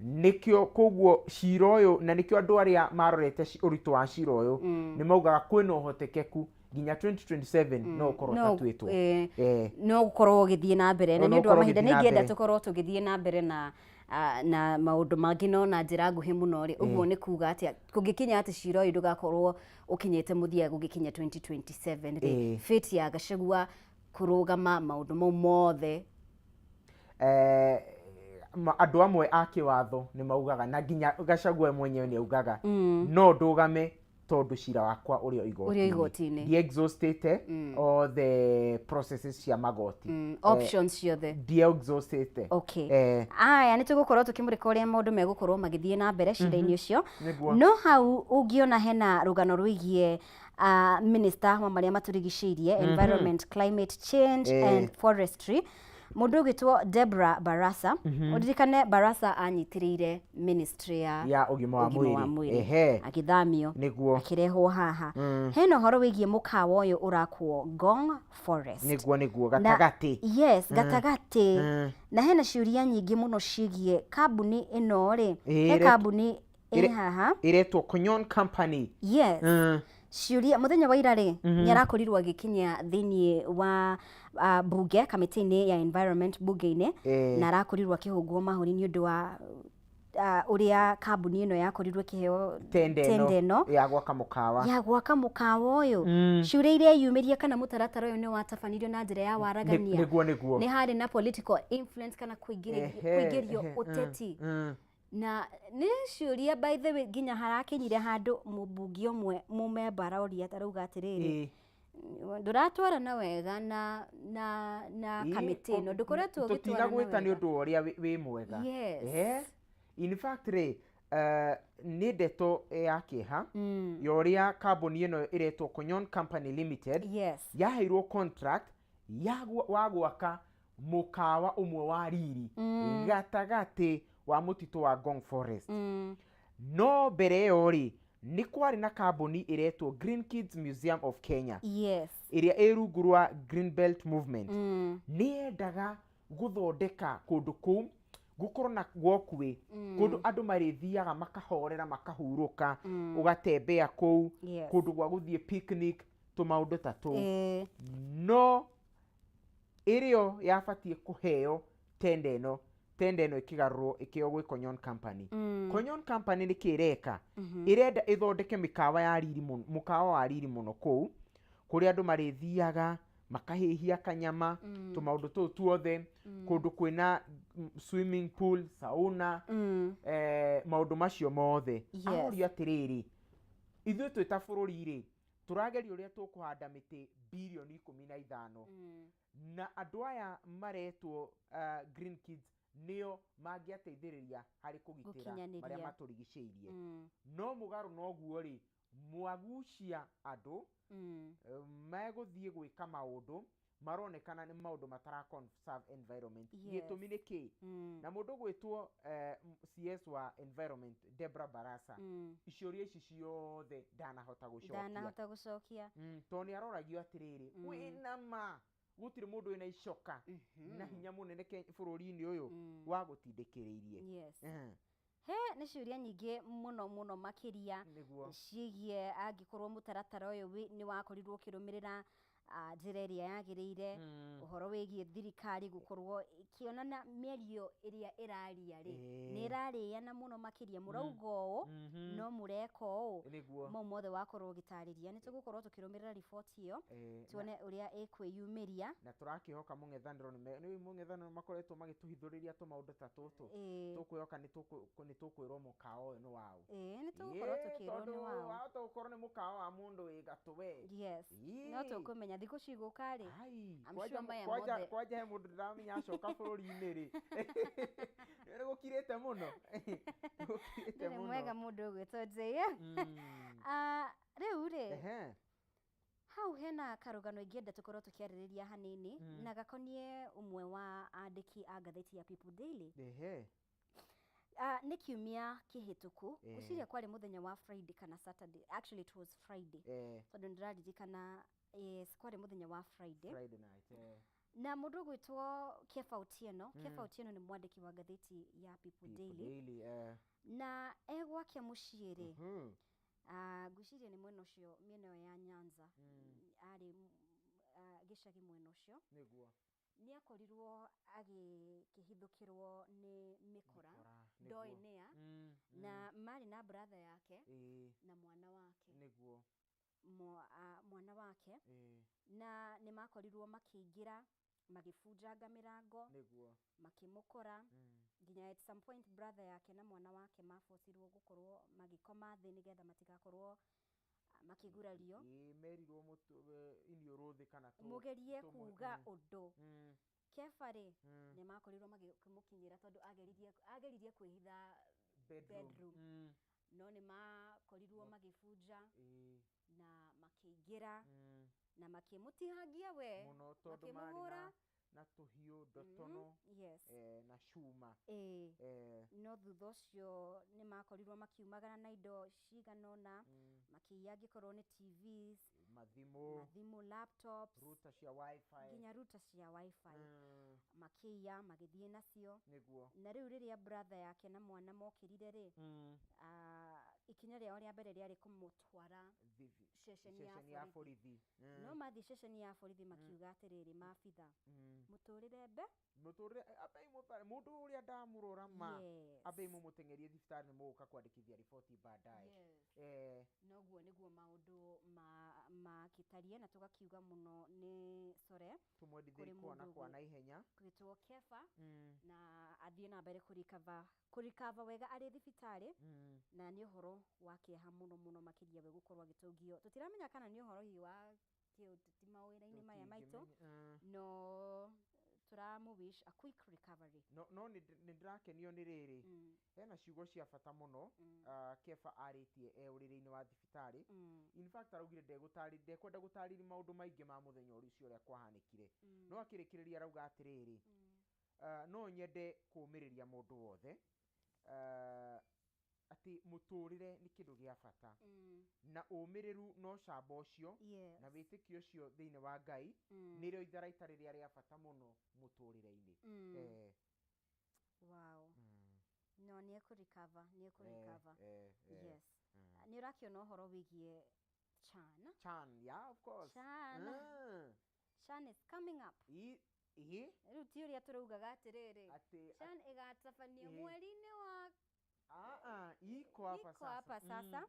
Nĩkĩo koguo cira ũyũ, na nĩkĩo andũ arĩa marorete ũritũ wa cira ũyũ nĩ maugaga kwĩna ũhotekeku nginya 2027 no ũkorwo ũtatuĩtwo. No gũkorwo ũgĩthiĩ na mbere na No nĩ ũndũ wa ũkorwo mahinda ũgĩthiĩ nĩ na ingĩenda mbere. tũkorwo tũgĩthiĩ na mbere na maũndũ mangĩ, no na njĩra nguhĩ mũno rĩ, ũguo nĩ kuga atĩa kũngĩkinya atĩ cira ũyũ ndũgakorwo ũkinyĩte mũthia gũgĩkinya 2027 rĩ, fate ya Gachagua kũrũgama, maũndũ mau mothe? Andũ amwe a kĩwatho nĩ maugaga, na nginya Gachagua mwenyewe nĩ augaga, no ndũgame tondũ cira wakwa ũrĩ o Ũrĩ o igoti-inĩ. Ndi-exhaustĩte all the processes cia magoti. Options ciothe. Ndi-exhaustĩte. Aya, nĩ tũgũkorwo tũkĩmũrĩka ũrĩa maũndũ megũkorwo magĩthiĩ na mbere cira-inĩ ũcio. Nĩguo. No hau ũngĩona hena rũgano rwĩgiĩ minister wa marĩa matũrigicĩirie, environment, climate change and forestry, mũndũ ũgĩtwo Deborah Barasa. Ũririkane Barasa anyitĩrĩire ministry ya ya ũgima wa ũgima wa mwĩrĩ. Mwĩrĩ, agĩthamio, akĩrehwo haha. Hena ũhoro wĩgiĩ mũkawa ũyũ ũrakwo Ngong Forest. Nĩguo gatagatĩ. Yes, gatagatĩ. Na hena ciũria nyingĩ mũno ciĩgiĩ kambuni ĩno rĩ, he kambuni. Ĩ haha. Ĩretwo Konyon Company. Yes. Ciũria mũthenya wa ira rĩ, nĩ arakorirwo agĩkinya thĩinĩ wa bunge, kamĩtĩ-inĩ ya environment bunge-inĩ, na arakorirwo akĩhũngwo mahũri nĩ ũndũ wa ũrĩa kambuni ĩno yakorirwo ĩkĩheo tenda tenda ĩno ĩno ya gwaka mũkawa. Ya gwaka mũkawa ũyũ. Ciũria iria yumĩria kana mũtaratara ũyũ nĩ watabanirio na njĩra ya waragania, Nĩguo. Nĩ harĩ na political influence kana kũingĩrio ũteti, na nĩ ciũria, by the way, nginya harakinyire handũ mũmbunge ũmwe, mũmemba, aroria, arauga atĩrĩrĩ, ndũratwarana wega na kamĩtĩ ĩno, ndũkoretwo ũgĩtwarana Tũtinagwĩta nĩ wega. Ũndũ wa ũrĩa wĩ mwega. In fact rĩ, nĩ ndeto ya kĩeha ya ũrĩa kambuni ĩno ĩretwo Konyon Company Limited yaheirwo contract ya wa gwaka mũkawa ũmwe wa riri gatagatĩ wa mũtitũ wa Ngong Forest. No mbere ĩyo rĩ, nĩ kwarĩ na kambuni ĩretwo Green Kids Museum of Kenya, ĩrĩa ĩ rungu rwa Green Belt Movement. Nĩ yendaga gũthondeka kũndũ kũu gũkorwo na walkway, kũndũ andũ marĩthiaga makahorera, makahurũka, ũgatembea kũu, kũndũ gwa gũthiĩ picnic, tũmaũndũ ta tũu. No ĩrĩo yabatiĩ kũheo tenda ĩno, tenda ĩno ĩkĩgarũrwo ĩkĩo gwĩ Konyon Company. Konyon Company nĩ kĩ ĩreka? Ĩrenda ĩthondeke mĩkawa ya riri mũno, mũkawa wa riri mũno kũu, kũrĩa andũ marĩthiaga makahĩhia kanyama, tũmaũndũ tũu tuothe, kũndũ kwĩna swimming pool, sauna, maũndũ macio mothe. Aroria atĩrĩrĩ, ithuĩ twĩ ta bũrũri rĩ, tũrageria ũrĩa tũkũhanda mĩtĩ birioni 15, na andũ aya maretwo Green Kids nĩo mangĩateithĩrĩria harĩ kũgitĩra Gũkinyanĩria. Marĩa matũrigicĩirie. No mũgarũ noguo rĩ, mwagucia andũ megũthiĩ gwĩka maũndũ maronekana nĩ maũndũ matara conserve environment. Gĩtũmi nĩ kĩ? Na mũndũ gwĩtwo CS wa environment, Debra Barasa, ciũria ici ciothe ndanahota gũcokia. Ndanahota gũcokia. Tondũ nĩ aroragio atĩrĩrĩ, wĩna ma gũtirĩ mũndũ wĩna icoka na hinya mũnene bũrũri-inĩ ũyũ wa gũtindĩkĩrĩirie? He nĩ ciũria nyingĩ mũno mũno makĩria ciĩgiĩ angĩkorwo mũtaratara ũyũ nĩ wakorirwo ũkĩrũmĩrĩra njĩra ĩrĩa yagĩrĩire, ũhoro wĩgiĩ thirikari gũkorwo ĩkĩonana mĩario ĩrĩa ĩraria rĩ, nĩ ĩrarĩana mũno makĩria, mũrauga ũũ no mũreka ũũ. Mau mothe wakorwo ũgĩtarĩria, nĩ tũgũkorwo tũkĩrũmĩrĩra riboti ĩyo, tuone ũrĩa ĩkwĩyumĩria. Na tũrakĩhoka mũng'ethanĩro nĩ mũng'ethanĩro makoretwo magĩtũhithũrĩria tũmaũndũ ta tũtũ. Tũkwĩhoka nĩ tũkwĩrwo mũkawa ũyũ nĩ waũ. Ĩĩ, nĩ tũgũkorwo tũkĩrwo nĩ Tondũ waũ. Wahota gũkorwo nĩ mũkawa wa mũndũ wĩ gatũ we. Yes, no tũkũmenya thikũ cigũka rĩ. Ai, I'm kwanja sure maya kwanja mothe. Kwanja he mũndũ ndĩramenya acoka bũrũri-inĩ rĩ, nĩ gũkirĩte mũno. Nĩ gũkirĩte Ndũrĩ mũno. Mwega mũndũ ũgwĩtwo Jay. Rĩu rĩ, hau hena karũgano ingĩenda tũkorwo tũkĩarĩrĩria hanini, na gakonie ũmwe wa andĩki a ngathĩti ya People Daily. Nĩ kiumia kĩhĩtũku, ngwĩciria kwarĩ mũthenya wa Friday kana Saturday. Actually, it was Friday, tondũ nĩndĩraririkana, yes, kwarĩ mũthenya wa Friday. Friday night. Na mũndũ ũgwĩtwo Kefa Otieno, Kefa Otieno nĩ mwandĩki wa ngathĩti ya People People Daily, Daily. Na e gwake mũciĩ rĩ, ngwĩciria nĩ mwena ũcio, mĩena ĩyo ya Nyanza, arĩ gĩcagi mwena ũcio, nĩ akorirwo agĩkĩhithũkĩrwo nĩ mĩkora, Mĩkora, ndoĩ nĩa, na marĩ na brother yake na mwana wake. Mwana wake, na nĩ makorirwo makĩingĩra, magĩbunjanga mĩrango, makĩmũkora, nginya at some point brother yake na mwana wake mabocirwo gũkorwo magĩkoma thĩ nĩgetha matigakorwo makĩgurario. Ĩĩ, merirwo iniũrũ thĩ kana mũgerie kuga ũndũ. Kefa rĩ, nĩ makorirwo makĩmũkinyĩra tondũ ageririe kwĩhitha bedroom. Bedroom. No nĩ makorirwo magĩbunja na makĩingĩra na makĩmũtihangia we, Mũno, tondũ marĩ makĩmũhũra. na tũhiũ ndotono, na cuma. No thutha ũcio nĩ makorirwo makiumagara na indo cigana ũna, makĩiya angĩkorwo nĩ TVs, mathimũ, mathimũ, laptops, router cia wifi, nginya router cia wifi, makĩiya magĩthiĩ nacio. Na rĩu rĩrĩa brother yake na mwana mokĩrire rĩ, Ikinya rĩao rĩa mbere rĩarĩ kũmũtwara ceceni ya borithi. No mathiĩ ceceni ya borithi makiuga atĩrĩrĩ, maabitha, mũtũrĩre mbe mũtũrĩre ambei mũthare mũndũ ũrĩa ndamũrora ma. Ambei mũmũteng'erie thibitarĩ, nĩ mũgũka kwandĩkithia riboti baadaye. Noguo nĩguo maũndũ makĩtarie, na tũgakiuga mũno nĩ core tũmwendithĩrie kũrĩ kuona mũndũ kwa naihenya. Gwĩtwo Kefa, na athiĩ na mbere kũrikava wega arĩ thibitarĩ. Na nĩ ũhoro wa kĩeha mũno mũno makĩria we gũkorwo agĩtũngio. Tũtiramenya kana nĩ ũhoro hihi wa kĩũteti mawĩra-inĩ maya maitũ, no tũramũ wish a quick recovery. No nĩ ndĩrakenio nĩ rĩrĩ, hena ciugo cia bata mũno Kefa arĩtie e ũrĩrĩ-inĩ wa thibitarĩ. In fact, araugire ndekwenda gũtarĩria maũndũ maingĩ ma mũthenya ũcio ũrĩa kwahanĩkire, no akĩrĩkĩrĩria arauga atĩrĩrĩ, no nyende kũũmĩrĩria mũndũ wothe atĩ mũtũrĩre nĩ kĩndũ gĩa bata, na ũmĩrĩru no camba ũcio na wĩtĩkio ũcio thĩinĩ wa Ngai nĩrĩo itharaita rĩrĩa rĩa bata mũno mũtũrĩre-inĩ. Wow. No nĩ ekũrecover, nĩ ekũrecover. Yes. Nĩ ũrakĩona ũhoro wĩgiĩ CHAN? CHAN, yeah, of course. CHAN. CHAN is coming up. I Rĩu ti ũrĩa tũraugaga atĩrĩrĩ, CHAN ĩgatabanio mweri-inĩ wa Ah, ah, iko hapa iko sasa. Hapa sasa.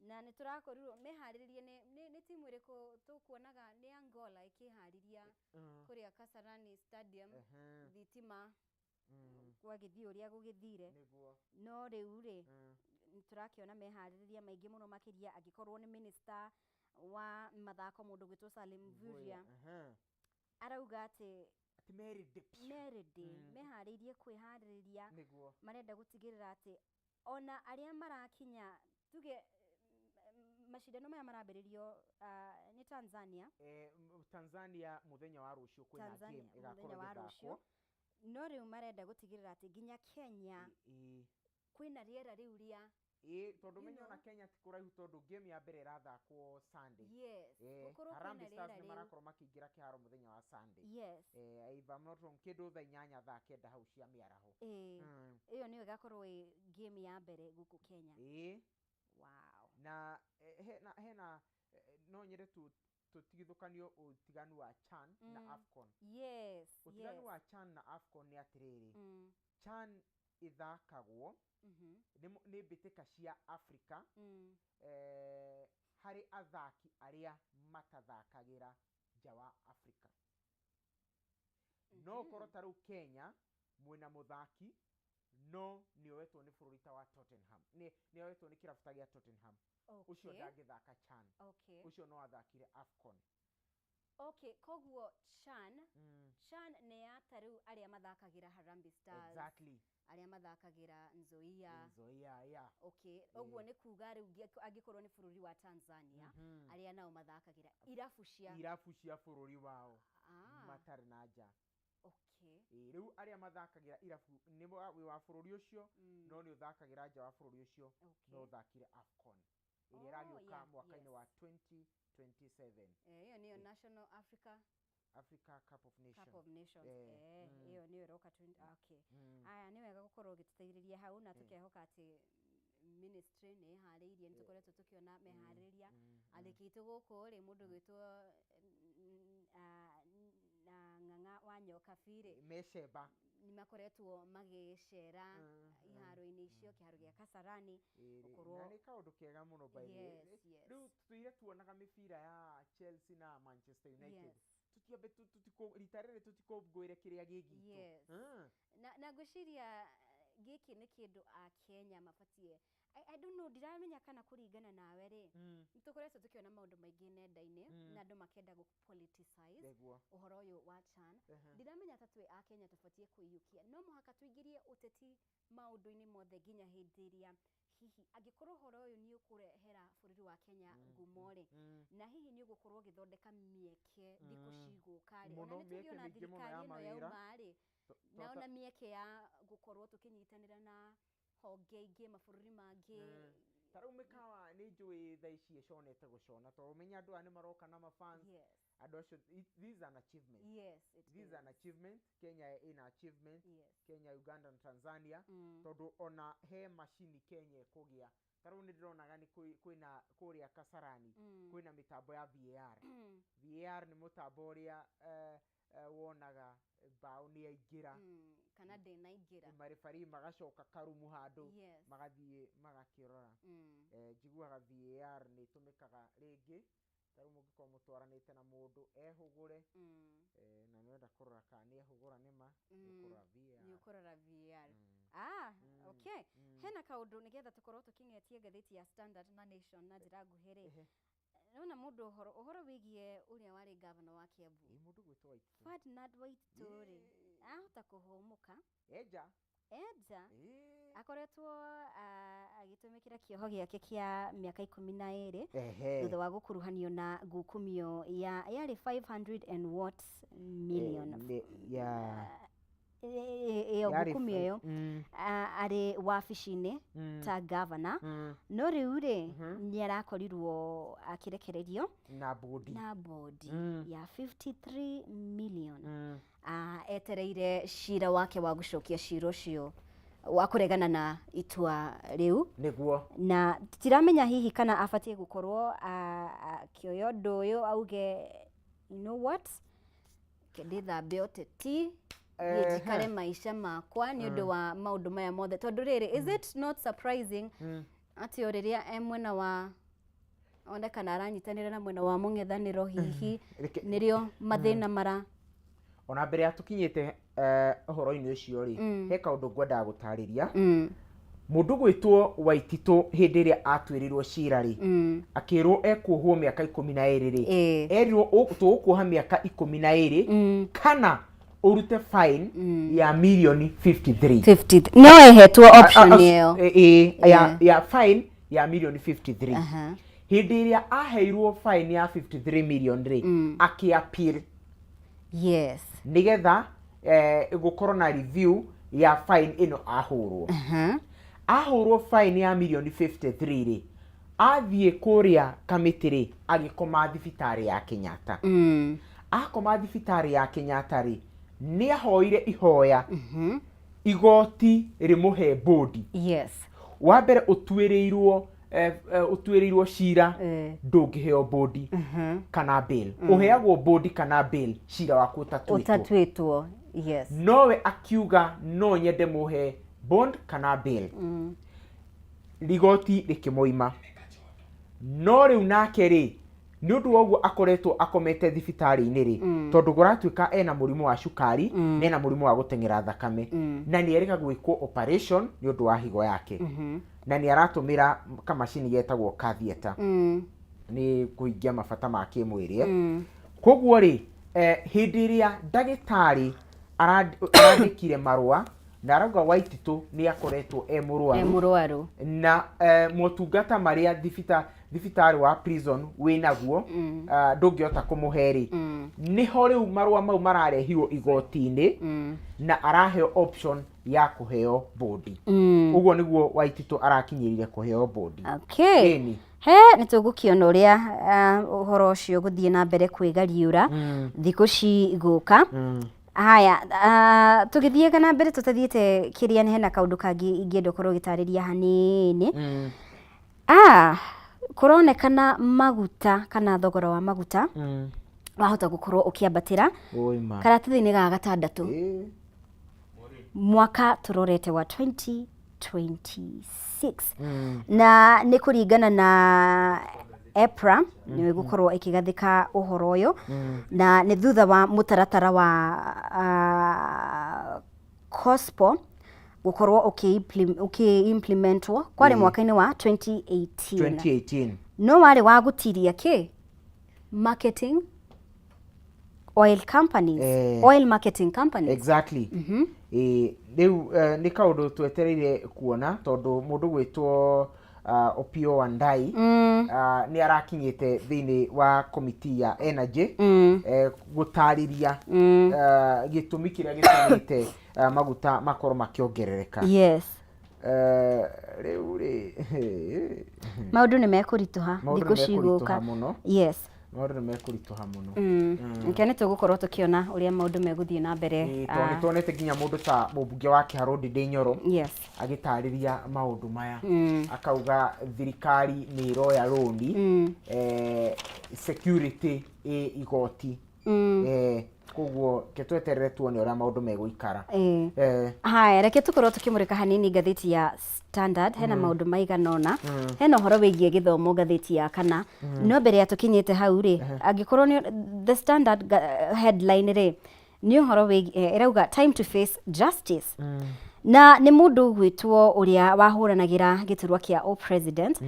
Na nĩ tũrakorirwo meharĩrĩrie nĩ timu ĩrĩkũ tũkuonaga? Nĩ Angola ĩkĩharĩria kũrĩa Kasarani Stadium. Thitima gwagĩthiĩ ũrĩa gũgĩthire. No rĩu rĩ, nĩ tũrakĩona meharĩrĩria maingĩ mũno makĩria, angĩkorwo nĩ minister wa mathako, mũndũ gwĩtwo Salim Mvurya, arauga atĩ Atĩ merĩndĩ piũ. Merĩndĩ meharĩirie kwĩharĩrĩria. Marenda gũtigĩrĩra atĩ ona arĩa marakinya, tuge macindano maya marambĩrĩrio nĩ Tanzania. Tanzania mũthenya wa rũciũ kwĩna Tanzania game ĩgakorwo mũthenya wa rũciũ. ĩgĩthakwo. No rĩu marenda gũtigĩrĩra atĩ nginya Kenya kwĩna rĩera rĩu rĩa Ĩ, tondũ menya ona Kenya ti kũraihu, tondũ game ya mbere ĩrathakwo Sunday. Gũkorwo Harambee kwĩna Stars rĩera nĩ rĩu. marakorwo makĩingĩra kĩharo mũthenya wa Sunday. If I'm not wrong, kĩndũ thaa 8, thaa 9 hau cia mĩaraho. Ĩyo nĩyo ĩgakorwo ĩ game ya mbere gũkũ Kenya. Wow. Na hena no nyende tu tũtigithũkanio ũtiganu wa CHAN na AFCON. Ũtiganu wa CHAN na AFCON nĩ atĩrĩrĩ, CHAN ĩthakagwo nĩ mbĩtĩka cia Africa harĩ athaki arĩa matathakagĩra nja wa Africa. No ũkorwo ta rĩu Kenya mwĩna mũthaki, no nĩ oetwo nĩ bũrũri ta wa Tottenham, nĩ oetwo nĩ kĩrabu ta gĩa Tottenham, ũcio ndangĩthaka CHAN. Ũcio no athakire AFCON. Okay, koguo CHAN nĩ ya ta rĩu arĩa mathakagĩra Harambee Stars, arĩa mathakagĩra Nzoia. Nzoia, yeah. Okay, ũguo nĩ kuga rĩu angĩkorwo nĩ bũrũri wa Tanzania, arĩa nao mathakagĩra irabu cia irabu cia bũrũri wao matarĩ na nja. Ĩ, rĩu arĩa mathakagĩra irabu nĩ wĩ wa bũrũri ũcio, no nĩ ũthakagĩra nja wa bũrũri ũcio, no ũthakire AFCON ĩrĩa ĩragĩũka mwaka-inĩ wa 2027. Ĩyo nĩyo National Africa Africa Cup of Nations. Cup of Nations. Ĩyo nĩyo ĩroka 20. Okay, aya, nĩ wega gũkorwo ũgĩtũteithĩrĩria hau, na tũkehoka atĩ ministry nĩ ĩharĩirie. Nĩ tũkoretwo tũkĩona meharĩrĩria andĩki aitũ gũkũ rĩ, mũndũ gwĩtwo na Ng'ang'a wa Nyoka Birĩ mecemba nĩ makoretwo magĩcera iharo-inĩ icio, kĩharo gĩa Kasarani. Gũkorwo Na nĩ kaũndũ kega mũno, by the way. Yes. Rĩu tũire tuonaga mĩbira ya Chelsea na Manchester United. Tũtiambe rita rĩrĩ tũtikũngũĩre kĩrĩa gĩ gitũ. Na ngwĩciria gĩkĩ nĩ kĩndũ a Kenya mabatiĩ, I don't know, ndiramenya kana kũringana nawe rĩ, nĩ tũkoretwo tũkĩona maũndũ maingĩ nenda-inĩ na andũ makenda gũ politicize ũhoro ũyũ wa CHAN. Ndiramenya ta twĩ a Kenya tũbatiĩ kwĩiyũkia, no mũhaka tũingĩrie ũteti maũndũ-inĩ mothe, nginya hĩndĩ ĩrĩa hihi angĩkorwo ũhoro ũyũ nĩ ũkũrehera bũrũri wa Kenya ngumo rĩ, na hihi nĩ ũgũkorwo ũgĩthondeka mĩeke thikũ cigũka rĩ, Mũno, ona nĩ mĩeke tũngĩona mĩingĩ mũno thirikari ya ĩno mawĩra. yauma rĩ, na ona mĩeke ya gũkorwo tũkĩnyitanĩra na honge ingĩ mabũrũri mangĩ. Ta rĩu mĩkawa nĩ njũĩ thaa ici ĩconete gũcona, tondũ ũmenye andũ aya nĩ maroka na mafans. Andũ acio, this is an achievement. Yes, it This is is. an achievement. Kenya ĩna achievement. Kenya, Uganda na Tanzania. Tondũ ona he macini Kenya ĩkũgĩa. Ta rĩu nĩ ndĩronaga nĩ kwĩna kũrĩa Kasarani, kwĩna mĩtambo ya VAR. VAR nĩ mũtambo ũrĩa wonaga mbaũ nĩ yaingĩra. Kana ndĩnaingĩra. Marebarii magacoka karumu handũ, magathiĩ magakĩrora. Njiguaga VAR nĩ ĩtũmĩkaga rĩngĩ, ta rĩu mũngĩkorwo mũtwaranĩte na mũndũ ehũgũre, na nĩ ũrenda kũrora kana nĩ ehũgũra nĩma, nĩ ũkũrora VAR. Nĩ ũkũrora VAR. Ah, okay. Hena kaũndũ nĩgetha tũkorwo tũkĩng'etia ngathĩti ya Standard na Nation na njĩra nguhĩ rĩ. Nona mũndũ ũhoro wĩgiĩ ũrĩa warĩ gavana wa Kiambu. Ĩ mũndũ gwĩtwo Waititu. Ferdinand Waititu rĩ, ahota kũhũmũka. Enja. Enja. Akoretwo agĩtũmĩkĩra kĩoho gĩake kĩa mĩaka 12 thutha wa gũkuruhanio na ngukumio ya yarĩ 500 and what million. Ĩyo ngukumio ĩyo arĩ wabici-inĩ ta gavana, no rĩu rĩ, nĩ arakorirwo akĩrekererio na bodi na bodi ya 53 million. Etereire cira wake wa gũcokia cira ũcio wa kũregana na itua rĩu. Nĩguo. Na tutiramenya hihi kana abatiĩ gũkorwo akĩoya ũndũ ũyũ auge, you know what, ndĩthambe ũteti, niĩ njikare maica makwa nĩ ũndũ wa maũndũ maya mothe, tondũ rĩrĩ, is it not surprising atĩ o rĩrĩa e mwena wa onekana aranyitanĩra na mwena wa mũng'ethanĩro, hihi nĩrĩo mathĩna mara Ona mbere ya tũkinyĩte ũhoro-inĩ ũcio rĩ, he kaũndũ ngwendaga gũtarĩria. Mũndũ gwĩtwo Waititũ, hĩndĩ ĩrĩa atuĩrĩirwo cira rĩ, akĩrwo ekuohwo mĩaka 12 rĩ, erirwo tũgũkuoha mĩaka 12 kana ũrute fine ya mirioni 53. 50 no ehetwo option ĩyo. Ya fine ya mirioni 53. Hĩndĩ ĩrĩa aheirwo fine ya 53 million rĩ, akĩ appeal nĩgetha gũkorwo na review ya fine ĩno ahũrwo. Ahũrwo fine ya mirioni 53 rĩ, athiĩ kũrĩa kamĩtĩ rĩ, agĩkoma thibitarĩ ya Kenyatta. Akoma thibitarĩ ya Kenyatta rĩ, nĩ ahoire ihoya igoti rĩmũhe bodi. Wa mbere ũtuĩrĩirwo cira, ndũngĩheo bodi kana bail. Ũheagwo bodi kana bail cira waku ũtatuĩtwo. Ũtatuĩtwo, yes. Nowe akiuga no nyende mũhe bond kana bail. Rigoti rĩkĩmũima. No rĩu nake rĩ, nĩ ũndũ wa ũguo akoretwo akomete thibitarĩ-inĩ rĩ, tondũ kũratuĩka ena mũrimũ wa cukari na ena mũrimũ wa gũteng'era thakame, na nĩ erĩga gwĩkwo operation nĩ ũndũ wa higo yake, na nĩ aratũmĩra kamacini getagwo catheter nĩ kũhingia mabata ma kĩmwĩrĩ. Koguo rĩ, hĩndĩ ĩrĩa ndagĩtarĩ arandĩkire marũa na arauga Waititũ nĩ akoretwo e E mũrwaru mũrwaru na motungata marĩa thibitarĩ wa prison wĩnaguo ndũngĩhota kũmũhe rĩ, nĩho rĩu marũa mau mararehirwo igoti-inĩ na araheo option ya kũheo bodi. Ũguo nĩguo Waititũ arakinyĩrire kũheo bodi. Okay. Ĩni. He nĩ tũgũkĩona ũrĩa ũhoro ũcio gũthiĩ na mbere kwĩgariũra thikũ cigũka. Haya, tũgĩthiaga na mbere tũtathiĩte kĩrĩa, hena kaũndũ kangĩ ingĩenda ũkorwo ũgĩtarĩria hanini. Kũronekana maguta kana thogora wa maguta wahota gũkorwo ũkĩambatĩra. Oi ma. Karatathi-inĩ ga gatandatũ, mwaka tũrorete wa 2026, na nĩ kũringana na EPRA nĩ gũkorwo ĩkĩgathĩka ũhoro ũyũ, na nĩ thutha wa mũtaratara wa COSPO gũkorwo ũkĩ-implementwo kwarĩ mwaka-inĩ wa 2018. 2018. No warĩ wa gũtiria kĩ marketing oil companies, oil marketing companies. Exactly. Rĩu nĩ kaũndũ twetereire kuona, tondũ mũndũ gwĩtwo Opiyo Wandayi nĩ arakinyĩte thĩinĩ wa komiti ya energy gũtarĩria gĩtũmi kĩrĩa gĩtũmĩte maguta makorwo makĩongerereka. Rĩu rĩ, Maũndũ nĩ mekũritũha Maũndũ thikũ nĩ cigũka. mekũritũha mũno. Yes. Maũndũ nĩ mekũritũha mũno. Nĩkĩo nĩ tũgũkorwo tũkĩona ũrĩa maũndũ megũthiĩ na mbere. Ĩĩ, tondũ nĩ tuonete nginya mũndũ ta mũmbunge wa Kĩharũ Ndindi Nyoro Yes. agĩtarĩria maũndũ maya, akauga thirikari nĩ ĩroya rũni, security ĩ igoti. Koguo ke tweterere tuone ũrĩa maũndũ megũikara. Haya, reke tũkorwo tũkĩmũrĩka hanini ngathĩti ya Standard. Hena maũndũ maigana ũna, hena ũhoro wĩgiĩ gĩthomo ngathĩti ya kana. No mbere ya tũkinyĩte hau rĩ, angĩkorwo nĩ The Standard headline rĩ, nĩ ũhoro wĩgiĩ ĩrauga "Time to face justice", na nĩ mũndũ ũgwĩtwo ũrĩa wahũranagĩra gĩturwa kĩa o president,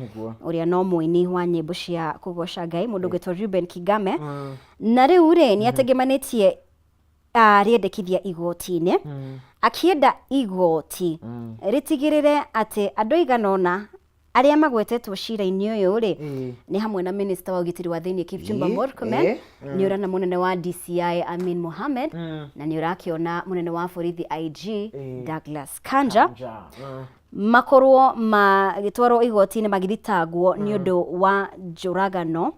ũrĩa no mũini wa nyĩmbo cia kũgoca Ngai, mũndũ ũgwĩtwo Reuben Kigame. Na rĩu rĩ, nĩ atengemanĩtie rĩendekithia igoti-inĩ, akĩenda igoti rĩtigĩrĩre atĩ andũ aigana ũna arĩa magwetetwo cira-inĩ ũyũ rĩ, nĩ hamwe na minista wa ũgitĩri wa thĩinĩ Kipchumba Murkomen, nĩ ũrona mũnene wa DCI Amin Mohamed, na nĩ ũrakĩona mũnene wa borithi IG Douglas Kanja, Kanja. Makorwo magĩtwarwo igoti-inĩ magĩthitangwo nĩ ũndũ wa njũragano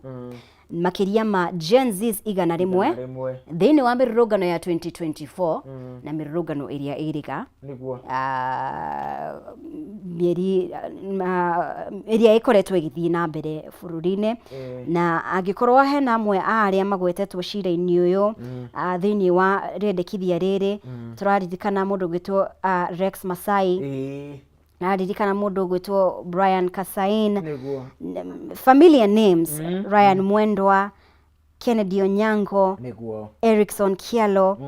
makĩria ma Gen Zs 100 100. Thĩinĩ wa mĩrũrũngano ya 2024 na mĩrũrũngano ĩrĩa ĩrĩga mĩeri ĩrĩa ĩkoretwo ĩgĩthiĩ na mbere bũrũri-inĩ. Na angĩkorwo hena amwe a arĩa magwetetwo cira-inĩ ũyũ thĩinĩ wa rĩendekithia rĩrĩ, tũraririkana mũndũ ũgwĩtwo Rex Masai, naririkana mũndũ ũgwĩtwo Brian Kasain, familiar names, Ryan Mwendwa, Kennedy Onyango, Erickson Kialo,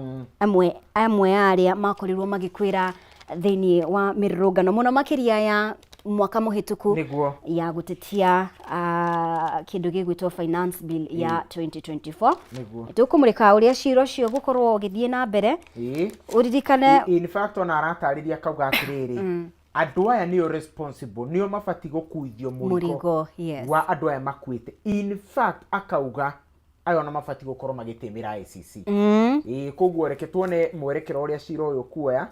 amwe a arĩa makorirwo magĩkwĩra thĩinĩ wa mĩrũrũngano mũno makĩria ya mwaka mũhĩtũku ya gũtetia kĩndũ gĩgwĩtwo Finance Bill ya 2024. Tũkũmũrĩka ũrĩa cira ũcio ũgũkorwo ũgĩthiĩ na mbere. Ũririkane In fact, ona aratarĩria akauga atĩrĩrĩ, andũ aya nĩo responsible, nĩo mabatiĩ gũkuithio mũrigo mũrigo, yes, wa andũ aya makuĩte. In fact, akauga aya ona mabatiĩ gũkorwo magĩtĩmĩra ICC. Ĩĩ, koguo reke tuone mwerekero ũrĩa cira ũyũ ũkuoya.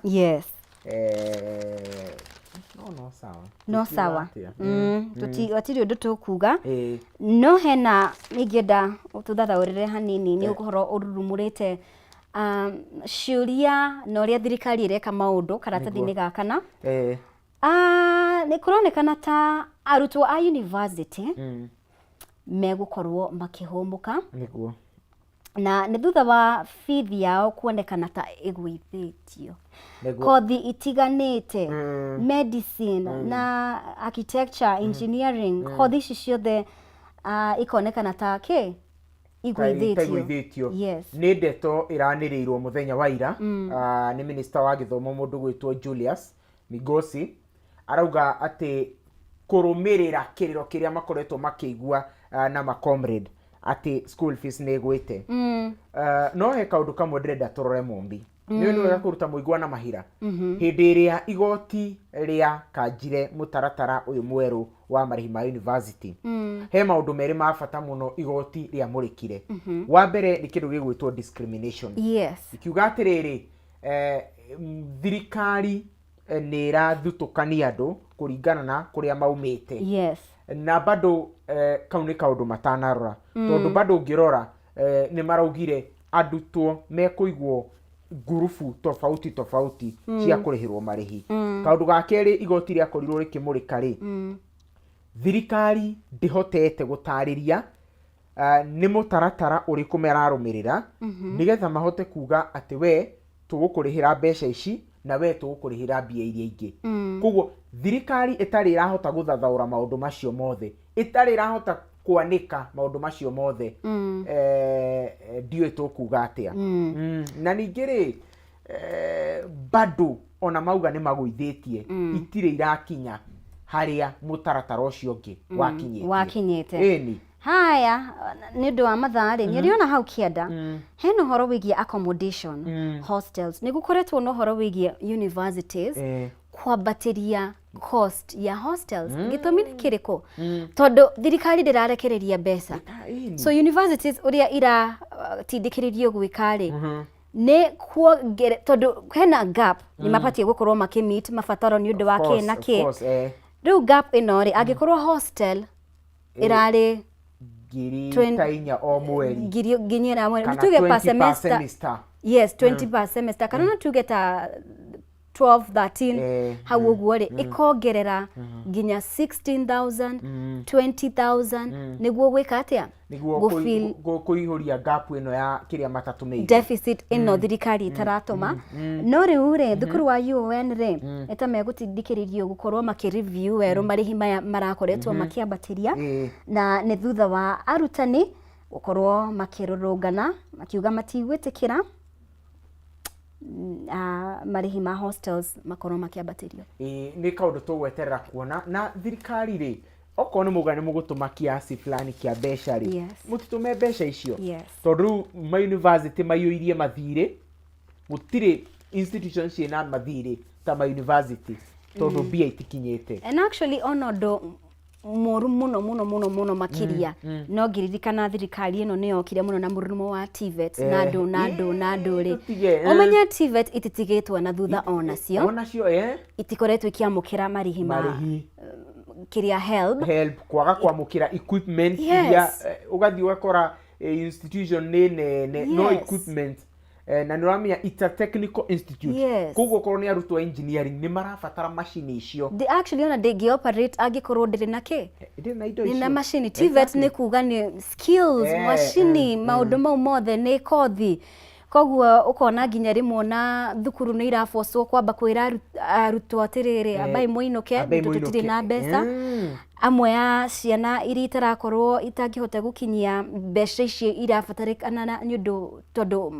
No sawa. No Tũkiuga sawa. atĩa? Hatirĩ ũndũ tũkuga. No hena ingĩenda tũthathaũrĩre hanini nĩ ũhoro ũrurumũrĩte ciũria na ũrĩa thirikari ĩreka maũndũ karatathi-inĩ ga kana. Nĩ kũronekana ta arutwo a university megũkorwo makĩhũmũka, na nĩ thutha wa bithi yao kuonekana ta ĩgũithĩtio. Kothi itiganĩte, medicine na architecture, engineering, kothi ici ciothe ikonekana ta kĩ igũithĩtio. Igũithĩtio. Yes. Nĩ ndeto ĩranĩrĩirwo mũthenya wa ira nĩ minista wa gĩthomo, mũndũ gwĩtwo Julius Migosi. Arauga atĩ kũrũmĩrĩra kĩrĩro kĩrĩa makoretwo makĩigua na macomrade atĩ school fees nĩ ĩgwĩte. No he kaũndũ kamwe ndĩrenda tũrore, Mũmbi. Nĩ nĩ wega kũruta mũigua na mahira. Hĩndĩ ĩrĩa igoti rĩa kanjire mũtaratara ũyũ mwerũ wa marĩhi ma university, he maũndũ merĩ ma bata mũno igoti rĩamũrĩkire. Wa mbere nĩ kĩndũ gĩgwĩtwo discrimination, ikiuga atĩrĩrĩ, thirikari nĩ ĩrathutũkania andũ kũringana na kũrĩa maumĩte. Na bado kau nĩ kaũndũ matanarora, tondũ bado ũngĩrora nĩ maraugire arutwo mekũigwo ngurubu tofauti tofauti cia kũrĩhĩrwo marĩhi. Kaũndũ ga kerĩ igoti rĩakorirwo rĩkĩmũrĩka rĩ, thirikari ndĩhotete gũtarĩria nĩ mũtaratara ũrĩkũ mararũmĩrĩra nĩgetha mahote kuga atĩ we tũgũkũrĩhĩra mbeca ici na we tũgũkũrĩhĩra mbia iria ingĩ. Koguo thirikari ĩtarĩ ĩrahota gũthathaũra maũndũ macio mothe, ĩtarĩ ĩrahota kwanĩka maũndũ macio mothe, ndiũĩ tũkuga atĩa. Na ningĩ rĩ, bado ona mauga nĩ magũithĩtie, itirĩ irakinya harĩa mũtaratara ũcio ũngĩ wakinyĩtie. Wakinyĩte. Ĩni. Haya, nĩ ũndũ wa mathaa rĩ, nĩ ũrĩona hau kĩanda hena ũhoro wĩgiĩ accommodation, hostels. Nĩ gũkoretwo na ũhoro wĩgiĩ universities kwambatĩria cost ya hostels. Gĩtũmi nĩ kĩrĩkũ? Tondũ thirikari ndĩrarekereria mbeca. Ĩni. So universities ũrĩa iratindĩkĩrĩrio gwĩka rĩ, nĩ kuongere, tondũ hena gap, nĩ mabatiĩ gũkorwo makĩmeet mabataro nĩ ũndũ wa Of kĩ course, na of kĩ. course. Rĩu gap ĩno rĩ, angĩkorwo hostel ĩrarĩ ngiri ta inya o mweri, ngiri nginya ĩra mweri, kana tuge per 20 per semester, semester. Yes, 20 per semester, kana no tuge ta 12 13 hau ũguo rĩ, ĩkongerera nginya 16,000, 20,000 nĩguo gwĩka atĩa? Nĩguo Gũfill kũihũria gap ĩno ya kĩrĩa matatũmĩire, deficit ĩno thirikari ĩtaratũma. No rĩu rĩ, thukuru wa UoN rĩ, nĩ ta megũtindĩkĩrĩrio gũkorwo makĩ review werũ marĩhi maya marakoretwo makĩambatĩria, na nĩ thutha wa arutani gũkorwo makĩrũrũngana makiuga matigwĩtĩkĩra marĩhi ma hostels makorwo makĩambatĩrio. Ĩĩ, nĩ kaũndũ tũgweterera kuona. Na thirikari rĩ, okorwo nĩ mũga nĩ mũgũtũma kiasi fulani kĩa mbeca rĩ, mũtitũme mbeca icio, tondũ rĩu ma university maiyũirie mathirĩ. Gũtirĩ institution ciĩna mathirĩ ta ma university, tondũ mbia itikinyĩte. And actually ona ũndũ mũru mũno mũno mũno mũno makĩria, no ngĩririkana thirikari ĩno nĩ yokire mũno na mũrurumo wa TVET na ndũ na ndũ na ndũ rĩ, Tũtige, ũmenye TVET ititigĩtwo na thutha onacio. Onacio, eh. Itikoretwo ikĩamũkĩra marĩhi ma marĩhi kĩrĩa, HELB. HELB, kwaga kwamũkĩra equipment iria ũgathiĩ ũgakora institution nĩ nene no equipment, na nĩ ũramenya it's a technical institute, koguo okorwo nĩ arutwo a engineering nĩ marabatara macini icio. Actually ona ndĩngĩ operate angĩkorwo ndĩrĩ na kĩ? Ndĩrĩ na indo nĩ na icio. macini. TVET nĩ kuga nĩ skills, macini, maũndũ mau mothe nĩ kothi. Koguo ũkona nginya rĩmwe ona thukuru nĩ irabocwo kwamba kwĩra arutwo atĩrĩrĩ, ambai mũinũke, ambai tondũ tũtirĩ mũinũke. na mbeca. Amwe a ciana iria itarakorwo itangĩhota gũkinyia mbeca icio irabatarĩkana nĩ ũndũ tondũ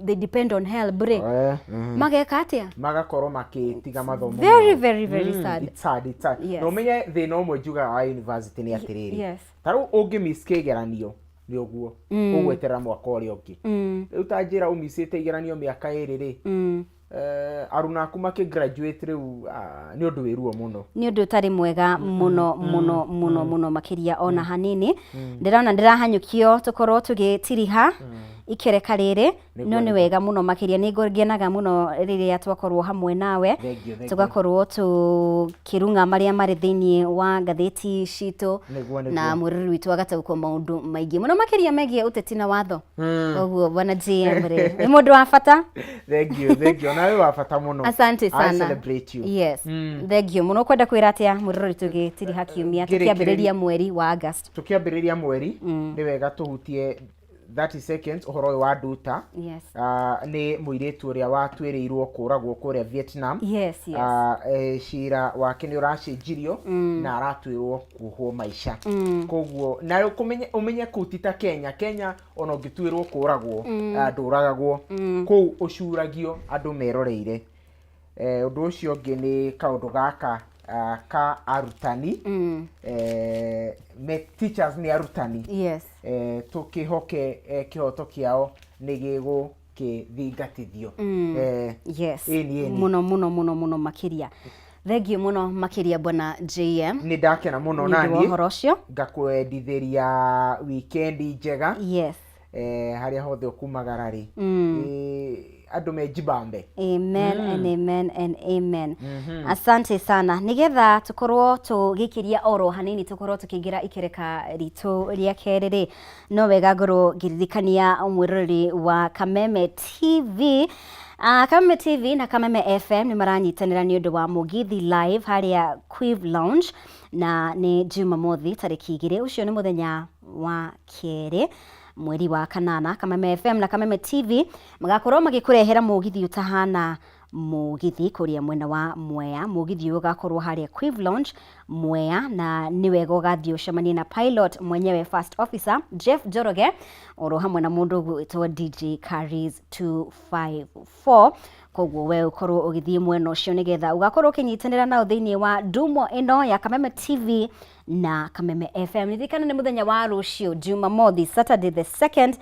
they depend on HELB rĩ, mageka atĩa? Magakorwo makĩtiga mathomo Very, mao. very, very sad. It's sad, it's sad. Na ũmenye thĩna ũmwe njugaga wa university nĩ atĩrĩrĩ, ta rĩu ũngĩ miss kĩgeranio nĩ ũguo ũgweterera mwaka ũrĩa ũngĩ. Rĩu ta njĩra ũmicĩte igeranio mĩaka 2 rĩ, aruna aku makĩ graduate rĩu, nĩ ũndũ wĩ ruo mũno. Nĩ ũndũ ũtarĩ mwega mũno mũno mũno mũno makĩria ona hanini. Ndĩrona ndĩrahanyũkio tũkorwo tũgĩtiriha ikereka rĩrĩ, no nĩ wega mũno makĩria, nĩ ngenaga mũno rĩrĩa twakorwo hamwe nawe, Thank you, thank you. tũgakorwo tũkĩrung'a marĩa marĩ thĩinĩ wa ngathĩti citũ, na mwĩrori witũ agataũkwo maũndũ maingĩ mũno makĩria megiĩ ũteti na watho. Koguo bwana JM rĩ, nĩ mũndũ wa bata. Thank you, thank you. Nawe wa bata mũno. Asante I sana. celebrate you. Yes, thank you mũno. Kwenda kwĩra atĩa mwĩrori tũgĩtiriha kiumia, tũkĩambĩrĩria mweri wa August? Tũkĩambĩrĩria mweri, nĩ wega tũhutie 30 seconds ũhoro ũyũ wa Nduta. Nĩ mũirĩtu ũrĩa watuĩrĩirwo kũragwo kũrĩa Vietnam. Cira wake nĩ ũracenjirio na aratuĩrwo kuohwo maica. Koguo na ũkũmenye, ũmenye kũu ti ta Kenya. Kenya ona ũngĩtuĩrwo kũragwo, ndũragagwo. Kũu ũcuragio andũ meroreire. Ũndũ ũcio ũngĩ nĩ kaũndũ gaka ka arutani, me teachers nĩ arutani, tũkĩhoke kĩhoto kĩao nĩ gĩgũkĩthingatithio. Ĩni, ĩni. Mũno mũno mũno mũno makĩria. Thengiũ mũno makĩria, bwana JM. Nĩ ndakena mũno. Nĩ ũndũ wa naniĩ ũhoro ũcio. Ngakwendithĩria wikendi njega, harĩa hothe ũkumagara rĩ, andũ mejibambe. Amen and amen and amen. Asante sana. Nigetha tukorwo tũgĩkĩria oro hanini, tukorwo tũkĩingĩra ikereka ritũ rĩa kerĩ rĩ, no wega ngorwo ngĩririkania mwĩroreri wa Kameme TV. Kameme TV na Kameme FM nĩ maranyitanĩra nĩ ũndũ wa Mũgithi Live harĩa Quiv Lounge, na nĩ Jumamothi tarĩki 2, ũcio nĩ mũthenya wa kerĩ mweri wa kanana. Kameme FM na Kameme TV magakorwo magĩkũrehera mũgithi ũtahana mũgithi kũrĩa mwena wa Mwea. Mũgithi ũyũ ũgakorwo harĩa Quiv Lounge Mwea, na nĩ wega ũgathiĩ ũcemanie na pilot mwenyewe, first officer Jeff Njoroge, oro hamwe na mũndũ ũgwĩtwo DJ Caris 254. Koguo we ũkorwo ũgĩthiĩ mwena ũcio nĩgetha ũgakorwo ũkĩnyitanĩra nao thĩinĩ wa ndumo ĩno ya Kameme TV na Kameme FM. Ririkana nĩ mũthenya wa rũciũ Jumamothi, Saturday the 2nd,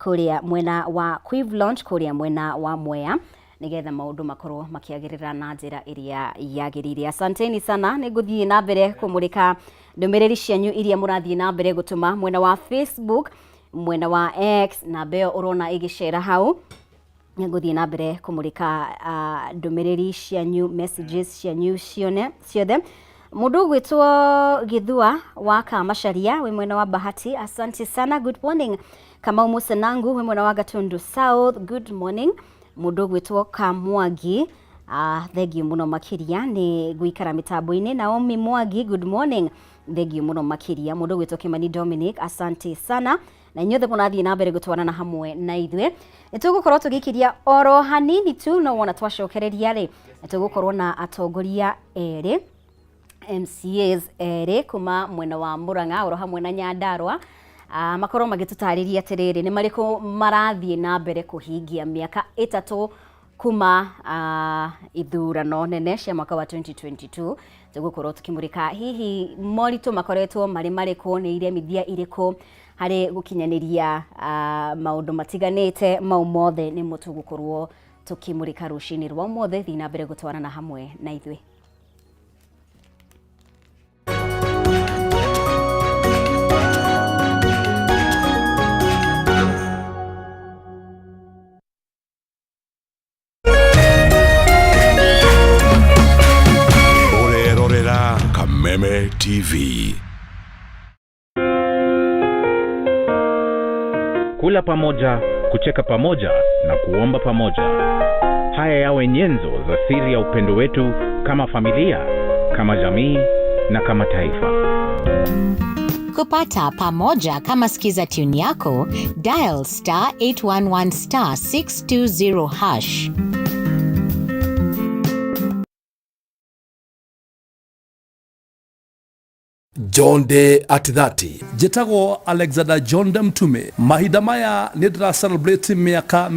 kũrĩa mwena wa Quiv Lounge kũrĩa mwena wa Mwea, nĩgetha maũndũ makorwo makĩagĩrĩra na njĩra ĩrĩa yagĩrĩire. Asanteni sana. Nĩ ngũthiĩ na mbere kũmũrĩka ndũmĩrĩri cianyu iria mũrathiĩ na mbere gũtũma mwena wa Facebook, mwena wa X, namba ĩyo ũrona ĩgĩcera hau. Nĩ ngũthiĩ na mbere kũmũrĩka ndũmĩrĩri cianyu, messages cianyu cione ciothe. Mũndũ ũgwĩtwo Gĩthua wa Kamacharia wĩ mwena wa Bahati, asante sana, good morning. Kamau Musenangu wĩ mwena wa Gatundu South, good morning. Mũndũ ũgwĩtwo Kamwangi, thengiũ mũno makĩria nĩ gũikara mĩtambo-inĩ. Naomi Mwangi, good morning, thengiũ mũno makĩria. Mũndũ ũgwĩtwo Kimani Dominic, asante sana. Na inyuothe mũrathiĩ na mbere gũtwarana hamwe na ithuĩ, nĩ tũgũkorwo tũgĩkiria oro hanini tu, no wona twacokereria rĩ, nĩ tũgũkorwo na atongoria erĩ, MCAs erĩ kuma mwena wa Murang'a oro hamwe na Nyandarua, makorwo magĩtũtarĩria atĩrĩrĩ, nĩ marĩkũ marathiĩ na mbere kũhingia mĩaka 3 kuma ithurano nene cia mwaka wa 2022. Tũgũkorwo tũkĩmũrĩka hihi moritũ makoretwo marĩ marĩkũ, nĩ iremithia irĩkũ harĩ gũkinyanĩria maũndũ matiganĩte. Mau mothe nĩmo tũgũkorwo tũkĩmũrĩka rũcinĩ rwa ũmũthĩ. Thiĩ na mbere gũtwarana hamwe na ithuĩ. Ũrerorera Kameme TV. Kula pamoja, kucheka pamoja na kuomba pamoja. Haya yawe nyenzo za siri ya upendo wetu kama familia, kama jamii na kama taifa. Kupata pamoja kama skiza tune yako, dial star 811 star 620 hash. John Day at 30. Njĩtagwo Alexander John Mtume. Mahinda maya nĩ ndĩra celebrate mĩaka